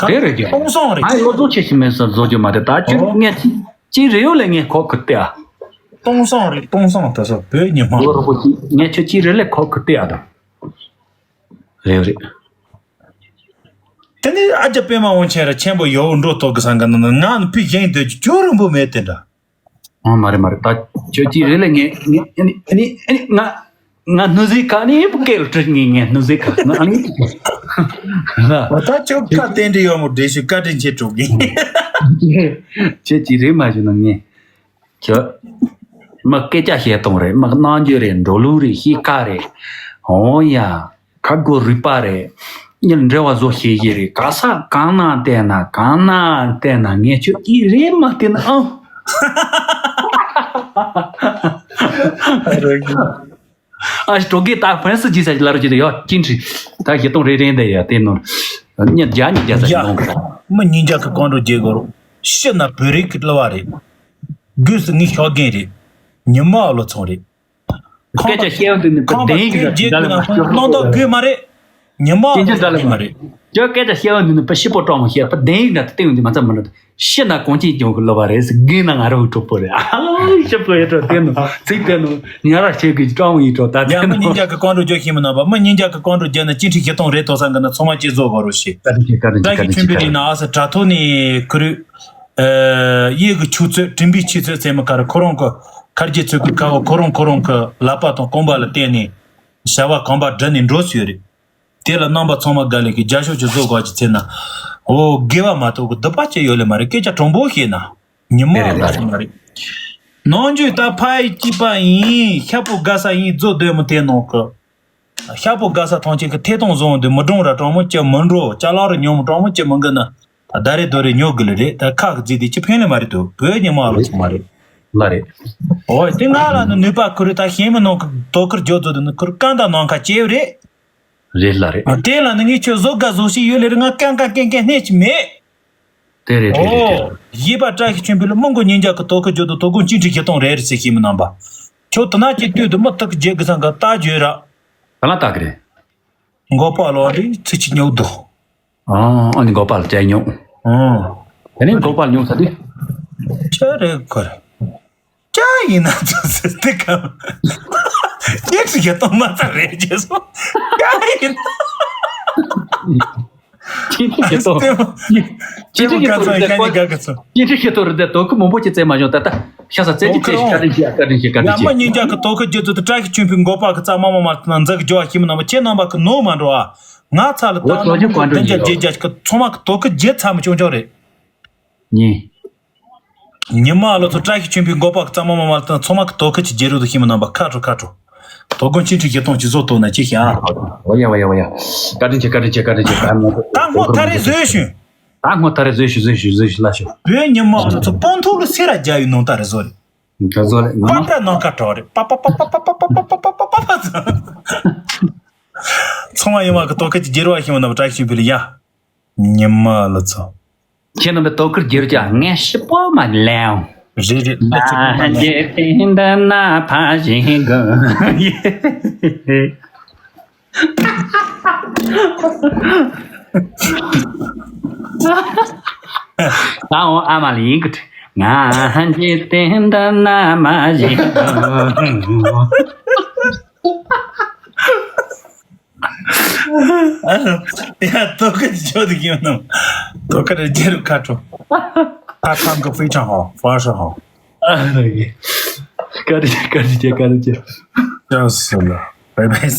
དེ་རེད་ཀྱི། སྟོང་སང་རེད། ཨ་ཡོ་ཚོ་ཆེ་ཆི་མེད་ས་བཟོ་རྒྱུ་མ་རེད་ད་ཅི་ཨོ། ངས་ཅི་ཅི་རེ་ཡོད་ལས་ངས་ཁོ་ཁུར་ཏེ་ཨ། སྟོང་སང་རེད་སྟོང་སང་ད་ས་བོད་ཉི་མ། ལོ་རོག་པོ་ཅི་ངས་ཁྱོད་ཅི་རེ་ལས་ཁོ་ཁུར་ཏེ་ཨ་ད། རེད་རེད། དེ་ནི་ཨ་ཅག་པད་མ་དབང་ཆེན་ར་ཆེན་པོ་ཡོ་འགྲོ་ཐོག་གི་སང་གི་ནང་ན་ང་ནི་ཕི་བཞེངས་སྡོད་ཀྱི་ཅོ་རིང་པོ་མེད་དེ་འདྲ། ཨ་མ་རེད་མ་རེད་ད་ཁྱོད་ཅི་རེ་ལས་ངས་ངས་ཨ་ནི་ཨ་ནི་ཨ་ནི་ང་། ང་སྣུ་ཟིག་ག་ནི་བུ་སྐད་ལ་དྲིས་ངེས་ངས་སྣུ་ཟིག་ག་ང་ཨ་ནི། འོ་ད་ཁྱོད་ཁ་བསྟན་འདྲི་ཡོད་མོ་འདྲི་ཞིག་བཀའ་དྲིན་ཆེ་གྲོགས་རྒན། ཁྱེད་ཀྱིས་རེད་མ་ཞུ་ན་ངས། ཁྱོད། མི་སྐད་ཆ་བཤད་སྟངས་རེད་མི་རྣམ་འགྱུར་རེད་འགྲོ་ལུགས་རེད་གཤིས་ཀ་རེད། འོ་ཡ། ཁ་སྒོ་རུས་པ་རེད། གཉིད་འབྲེལ་བ་བཟོ་ཤེས་ཀྱི་རེད་ག་ས་གང་ན་བལྟས་ན་གང་ན་བལྟས་ན་ངས་ཁྱོད་ཀྱིས་རེད་མ་བལྟས་ན་ཨང་། ཨ་ཞེ་གྲོགས་རྒན་ད་ཕན་སི་ཇི་ས་ལ་རོ་ཇི་ད་ཡོ་ཅིན་ཁྲི་ད་ཞེ་ཏོང་རེ་རེ་འདི་ཡ་དེ་ནོ་ཉི་བརྒྱ་ཉི་བརྒྱ་ས་ཡ་ནོ་མི་ཉིན་རྒྱ་གི་གང་འགྲོ་རྒྱལ་གོ་རོ་ཤི་ན་བོད་རིགས་ཀྱི་གླུ་བ་རེད། དགོས་སུ་ངའི་ཤོག་རྒན་རེད། ཉི་མ་ཨ་ལོ་ཚོང་རེད། སྐད་ཆ་བཤད་འདི་ནི་བདེན་ཡིག་ན་རྒྱལ་གི་ན་སྣང་དག་དགོས་མ་རེད། ཉི་མ་ཨ་ལོ་ཚོང་མ་རེད། ཁྱོད་སྐད་ཆ་བཤད་པ་འདི་ནི་པ་ཤི་པོ་སྤྲང་མོ་བཤད་པ་བདེན་ཡིག་ན་དེ་སྟེང་འདི་མ་ཚད་མི་འགྲོ་ཤི་ན་གོང་ཆེན་སྐྱོང་གི་ལོ་བ་རེད་ཟེར་གི་ན་ང་རང་གྲོགས་པོ་རེད་ཨ་ལོ་ཤི་པོ་ཡོད་འགྲོ་དེ་ནོ་ཚིག་དེ་ནོ་ཉ་ར་ཆེ་གི་སྤྲང་མོ་ཡིན་འགྲོ་ད་ཡ་དེ་མི་ནོ་ཉིན་རྒྱ་གི་ཀོང་འགྲོ་རྒྱ་ཤི་མི་ན་པ་མི་ཉིན་རྒྱ་གི་ཀོང་འགྲོ་རྒྱ་ན་ཅི་ཁྲི་ཞི་སྟོང་རེད་དོ་ས་འགི་ན་ཚོང་མ་ཅི་བཟོ་གོ་རོ་ཤི། བཀའ་དྲིན་ཆེ་བཀའ་དྲིན་ཆེ་བཀའ་དྲིན་ཆེ་བཀའ་དྲིན་ཆེ། ད་གི་ཆུན་པི་ལི་ན་ཨ་ས་དྲ་ཐོག་ནས་ཁུ་རུ། གཡས་གི་ཆུ་ཚོད་དྲིན་པའི་ཆུ་ཚོད་ཚེ་མི་ཁར་ཁོ་རང་གི་ཁར་གྱི་ཚོད་གི་ཁ་བ་ཁོ་རང་ཁོ་རང་གི་ལག་པ་དང་རྐང་པ་ལ་བརྟེན་ནས་བྱ་བ་གང་པ་སྒྲུབ་ནས་འགྲོ་སྲིད་ཡོད་རེད། དེ་ལ་རྣམ་པ་ཚང་མ་དགའ་ལས་ཀྱི་རྒྱ་ཤོག་ཅིག་བཟོ་དགོས་ཀྱི་ཚེ་ན། འོ་དགེ་བ་མ་གཏོགས་གི་སྡིག་པ་ཅི་ཡོད་ལེ་མ་རེད་སྐད་ཆ་དྲང་པོ་བཤད་ན། ཉི་མ་དེ་རེད་ལ་ད་མ་རེད། ནང་རྒྱུད་ད་ཕ་ཡི་སྐྱིད་པ་ཡིན་ཤ་པོ་དགའ་ས་ཡིན་རྫོགས་སྡོད་མི་དེ་ནང་གི་ཤ་པོ་དགའ་ས་ཐང་ཆེན་གི་ཐད་གཏོང་བཟོ་འོང་དུས་མི་གྲོང་ར་གྲོང་མོ་ཅི་མི་འགྲོ་ཅ་ལག་རུ་ཉོ་མི་གྲོང་མོ་ཅི་མི་འགི་ན་ད་ད་རེ་དོ་རེ་ཉོ་གི་ལེ་རེད་ད་ཁ་གི་རྫི་དེ་ཅི་ཕན་ལེ་མ་རེད་དོ་བོད་ཉི་མ་ཨ་ལོ་ཚང་མ་རེད། ལ་རེད། ཨོ་དེ་ང་ལ་ནི་ནུས་པ་ཁུར་ད་ཤེས་མི་ནང་གི་དོ་ཁུར་རྒྱོ་ཚོ་དེ་ནི་ཁུར་གང་དང་ནང་ཁ་སྐྱེ་བ་རེད། རེད་ལ་རེད། ཨ་དེ་ལ་ནི་ངས་ཁྱོད་བཟོ་དགའ་བཟོ་ཤེས་ཡོད་ལེ་རེད། ང་གང་གང་གང་གང་སྣེ་ཅི་མེད། དེ་རེད་དེ་རེད་དེ་ཨོ་རེད། ཡིད་པ་བཀྲ་ཤིས་ཆོས་འཕེལ་མི་མགོ་ཉིན་འཇག་གི་དོ་ཁུར་རྒྱོ་དོ་དོ་དགོང་གཅིག་ཁྲི་བཞི་སྟོང་རེད་རེད་ཟེར་ཤེས་མི་ནང་པ། ཁྱོད་དེ་ན་ཅི་དུས་དུ་མི་ཐུག་རྒྱལ་གི་སང་གི་ལྟ་རྒྱུ་ར། ག་ལ་ལྟ་གི་རེད། མགོ་པ་ལོ་རེད་ཚི་ཆི་ཉོག་དོ། ཨ་ཨ་ནི་མགོ་པ་ལ་ཅ་ཉོག་ཨ་དེ་ནས་མགོ་པ་ལ་ཉོག་ས་དུས། ཅ་རེད་ཁོ་རེད། ཅ་ཡིན་ན་ཚོ་ཟེར་ཏེ་གམ། ཅི་ཞིག་གི་གཏོང་མ་ཚར་རེད་ཅེས་སོ། ཅ་ཡིན་ན། ཅི་ཞིག་གི་གཏོང་། ཅི་ཅི་ཞིག་གི་གཏོང་རེད་ཀ་ནི་ག་གི་ཚོ། ཅི་ཞིག་གི་གཏོང་རེད་དོ་ཁུ་མང་པོ་ཅི་བཙལ་མ་བྱུང་ད་ལྟ་ཤ་ས་བཙལ་གྱི་བཙལ་ཞིག་བཀའ་དྲིན་ཆེ་བཀའ་དྲིན་ཆེ་བཀའ་དྲིན་ཡ་མ་ཆེ། ཉིན་འཇག་གི་དོ་ཁུ་རྒྱུ་ཚོ་དུ་བཀྲ་ཤིས་ཆོས་འཕེལ་མགོ་པ་གི་རྩ་མ་མ་མ་ལྟ་ན་འཛག་རྒྱུ་བ་ཤི་མི་ནང་པ་ཁྱེད་རྣམ་པ་གི་ནོར་མ་འགྲོ་ཨ། ང་ཚ་ལ་ད་ནང་པ་བདུན་བརྒྱ་བརྒྱད་བརྒྱ་ཞིག་གི་ཚོང་མ་གི་དོ་ཁུ་རྒྱུ་ཚ་མི་ཆུང་ཆུང་རེད། ཉིན། ཉི་མ་ལོ་ཚོ་བཀྲ་ཤིས་ཆོས་འཕེལ་མགོ་པ་གཙང་མ་མ་མ་དང་ཚང་མ་གི་དོ་ཁུ་ཅིག་རྒྱལ་རུ་དུ་ཤི་མི་རྣམ་པ་ཁ་དྲོ་ཁ་དྲོ། དོ་དགོང་ཕྱི་དྲོ་བཞི་སྟོང་ཅིག་བཟོ་ཐུབ་ན་ཅི་ཤི་ཨ། ཝ་ཡ་ཝ་ཡ་ཝ་ཡ། བཀའ་དྲིན་ཆེ་བཀའ་དྲིན་ཆེ་བཀའ་དྲིན་ཆེ་བཀའ་དྲིན་ཆེ། ད་སྔོ་ཐ་རེ་བཟོས་ཤུ། ད་སྔོ་ཐ་རེ་བཟོས་ཤུ་བཟོས་ཤུ་བཟོས་ཤུ་ལ་ཤུ། བོད་ཉི་མ་ཚོ་ཚོ་སྤོན་ཐོག་ལ་སེ་ར་རྒྱ་ཡུལ་ནང་ད་རེ་བཟོ་རེ། ད་བཟོ་རེ་ང་པ་མ། པ་ནང་ཁ་གྲོ་རེ་པ་པ་པ། ཚང་མ་ཡི་མ་གི་དོ་ཁུ་ཅིག་རྒྱལ་རུ་བ་ཤི་མི་རྣམ་པ་བཀྲ་ཤིས་ཆོས་འཕེལ་ཡ། ཉི་མ་ལ་ཚོ། ཁྱེད་རྣམ་པའི་དོ་ཁུར་བསྒྱུར་ཀྱང་ངས་ཞིབ་པོ་མ་ལན། རེད་རེད། ལ་ཅིག་ང་འདི་དེ་འདི་ན་ཕ་ཞིག་གོ། ད་འོ་ཨ་མ་ལ་ཡིན་གི་ང་འདི་དེ་འདི་ན་མ་ཞིག་གོ། ཡ་དོ་ཁ་ཅི་ཆོག་དེ་ཡོད་ནམ། དོ་ཁ་རེ་རྒྱལ་རུ་ཁ་ཁྲོ། ཁ་ཁང་གི་非常好，非常好。ཀ་རེ་ཀ་རེ་ཀ་རེ་ཀ་རེ། ཡ་སོ་ལ། བའི་བའི།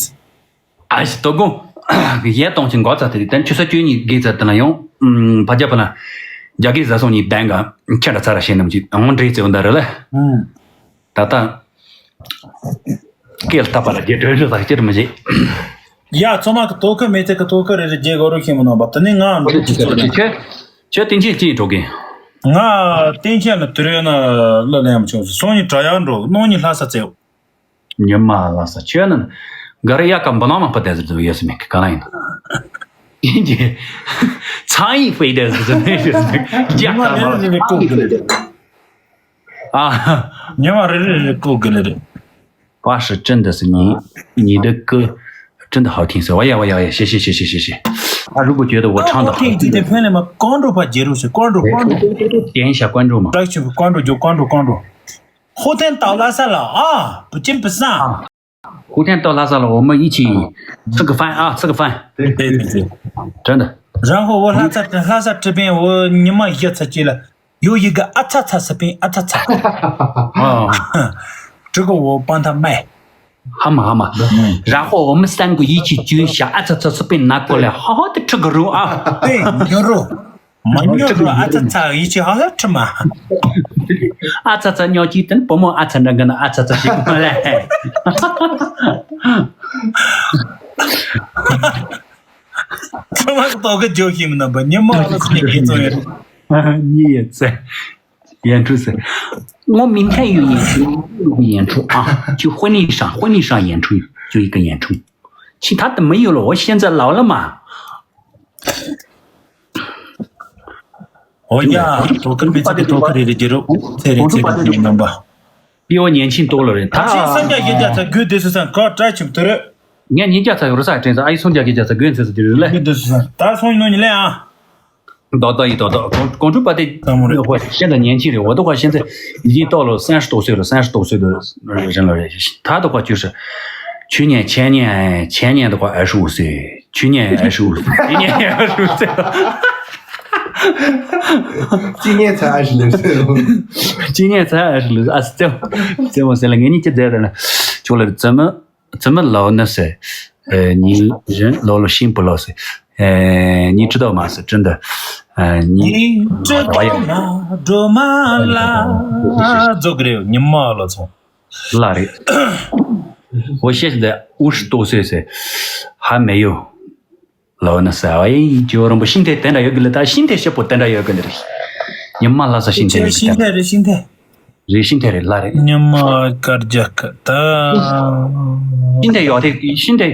ཨ་ཞི་དོ་དགོང་། ཡས་གཏོང་ཆེན་འགོ་ཚ་དེ་དན་ཆུ་ས་བཅུ་གཉིས་དགེ་ཚ་དེ་ན་ཡོང་། ཕ་རྒྱ་པ་ན། རྒྱ་གི་བཟའ་སོང་གཉིས་དན་ག་ཁྱེད་འདྲ་ཚ་ར་ཤེས་ནམ་གྱི་ཨང་འདྲེ་བཙེ་འོ་འདའ་ར་ལ། ད་ལྟ། སྐད་ལ་བཏབ་པ་ལ་རྒྱས་གྲོལ་རེ་ལགས་ཅིར་མི་བྱེད། ཡ་ཚོ་མ་གི་དོ་ཁུ་མེ་ཚེ་གི་དོ་ཁུ་རེ་རེ་རྒྱས་གོ་རུ་ཤེས་མི་ནང་པ་དེ་ནི་ང་འགྲོ་ཅི་ཚོ་ནི། ཁྱོད་ཁྱོད་སྟེང་ཆེན་ཅི་འགྲོ་གི། ང་སྟེང་ཆེན་ལ་དུ་རེ་ན་ལ་ལེན་མ་བྱུང་སོང་ནི་དྲ་ཡག་འགྲོ་ནོ་ནི་ལྷ་ས་བཙལ། ཉི་མ་ལ་ས་ཁྱོད་ནི་ག་རེ་ཡ་ཀ་འབུ་ནང་མ་པ་དེ་ཟེར་དུ་ཡོད་སི་མེད་གི་ག་ལ་ཡིན། ཡིན་གྱི། ཚང་ཡིན་ཕེ་དེ་ཟེར་དུ་ཡོད་སི་མེད་གི་ཡ་ཀ་མ། ཉི་མ་རེ་རེ་ལེ་ཀོ་གི་ལེ་རེ། 爸是真的是你，你的歌真的好听，是我也我也我也谢谢谢谢谢谢。他如果觉得我唱的好听，点一下关注嘛。关注关注。点一下关注嘛。关注关注关注。后天到拉萨了啊，不见不散。后天到拉萨了，我们一起吃个饭啊，吃个饭。对对对对。真的。然后我拉萨拉萨这边我你们也吃鸡了。 有一个阿擦擦视频，阿擦擦。哦，这个我帮他卖。好嘛好嘛，然后我们三个一起揪一下阿擦擦视频拿过来，好好的吃个肉啊。对，牛肉，没牛肉，阿擦擦一起好好吃嘛。阿擦擦尿鸡等，不摸阿擦那个呢，阿擦擦行不嘞？ ཚང་མ་གི་དོ་གི་ཇོ་ཤིམ་ནམ་པ་ཉི་མ་ལ་སི་ནི་གི་ཙོ་ཡོད། 你也在演出是，我明天有演出，有演出啊，就婚礼上，婚礼上演出，就一个演出，其他的没有了。我现在老了嘛。 ཨོ་ཡ། དོ་ཁུར་མི་ཚེ་གི་དོ་ཁུར་རེ་རེ་རྒྱལ་རོགས་ཚེ་རིང་ཚེ་རིང་ཚེ་རིང་རྣམ་པ། 比我年轻多了人，他 ཨ་ཤི་སུམ་བརྒྱ་བཞི་བརྒྱ་ཚ་དགོས་དེ་སུ་སང་ག་བཀྲ་ཆིམ་དུ་རེད། ངས་ཉིས་བརྒྱ་ཚ་རུ་ས་དྲན་ས་ཨ་ཡི་སུམ་བརྒྱ་བཞི་བརྒྱ་ཚ་དགོས་ཚེ་སུ་དེ་རེད་ལེ། དགོས་དེ་སུ་སང་ད་སོང་ཉི་ནོ་ཉི་ལེ་ཨ། རྡོག་རྡོག་ཡི་རྡོག་རྡོག་ཀོང་ཀོང་ཀྲུག་པ་དེ་ད་མོ་རེད། 我现在年轻人，我的话现在已经到了三十多岁了，三十多岁的人了，他的话就是，去年前年前年的话二十五岁，去年二十五岁，今年也二十五岁了。 今年才二十六岁哦。今年才二十六岁啊，这这我说了，我年纪大了呢，就了怎么怎么老呢是，呃，你人老了心不老是，呃，你知道吗？是真的，呃，你你知道吗？drama 啦，做个人，你妈了从。 ལ་རེད། 我现在五十多岁是还没有老呢是哎，就རང་པོ་ཤིང་ཐེ་དེ་འདྲ་ཡོད་གི་ལ་ད་ཤིང་ཐེ་ཤེད་པོ་དེ་འདྲ་ཡོད་གི་ལ་རེད། ཉི་མ་ལ་ས་ཤིང་ཐེ་ཡོད་གི་ཤིང་ཐེ་རེད་ཤིང་ཐེ། རེད། ཤིང་འཐེ་རེད། ལ་རེད། ཉི་མ་དཀར་རྒྱ་ཁ་ད། ཤིང་འཐེ་ཡག་ཐེ། ཤིང་འཐེ་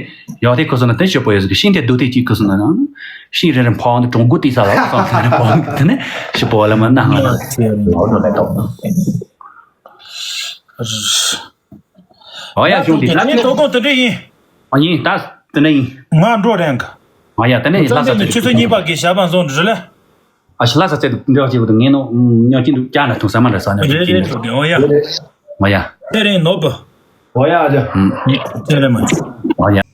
ཡག་ཐེ་ཁུ་སོ་ན་དེ་ཞོ་པོ་ཡོད་ཟིག་ཤིང་འཐེ་རྡོ་ཐེ་གཅིག་ཁུ་སོ་ན་ནང་། ཤིང་རེ་རེ་འཕང་དུ་གྲོང་སྒོ་ཏི་ས་ལ་སོང་ཟེར་ནས་འཕང་དུ་དེ་ནས་ཞོ་པོ་ལ་མ་ན་ཧང་ལ། ཨོ་ཡ་གཞུང་འདི་ལ་ངས་དོ་དགོང་དེ་འདྲ་ཡིན། ཨ་ཡིན་ད་དེ་འདྲ་ཡིན། ང་འགྲོ་རན་ག་ཨ་ཡ་དེ་ནས་ལྷ་ས་ཚེ་ཆུ་ཚོད་གཉིས་པ་གི་ཞག་པ་བཟོ་འདྲི་ལ། ཨ་ཤི་ལྷ་ས་ཚེ་འདི་བ་ཅིག་ངས་ནོ་ཉོ་ཅི་འདུག་ཀྱ་ན་ཐུང་ས་མ་འདྲ་ས་ཉོ་ཅི་རེད་འདུག་ཨོ་ཡ། ཨ་ཡ། དེ་རིང་ནོ་བུ། ཨོ་ཡ་ཨ་ཅག་དེ་རིང་མ། ཨོ་ཡ།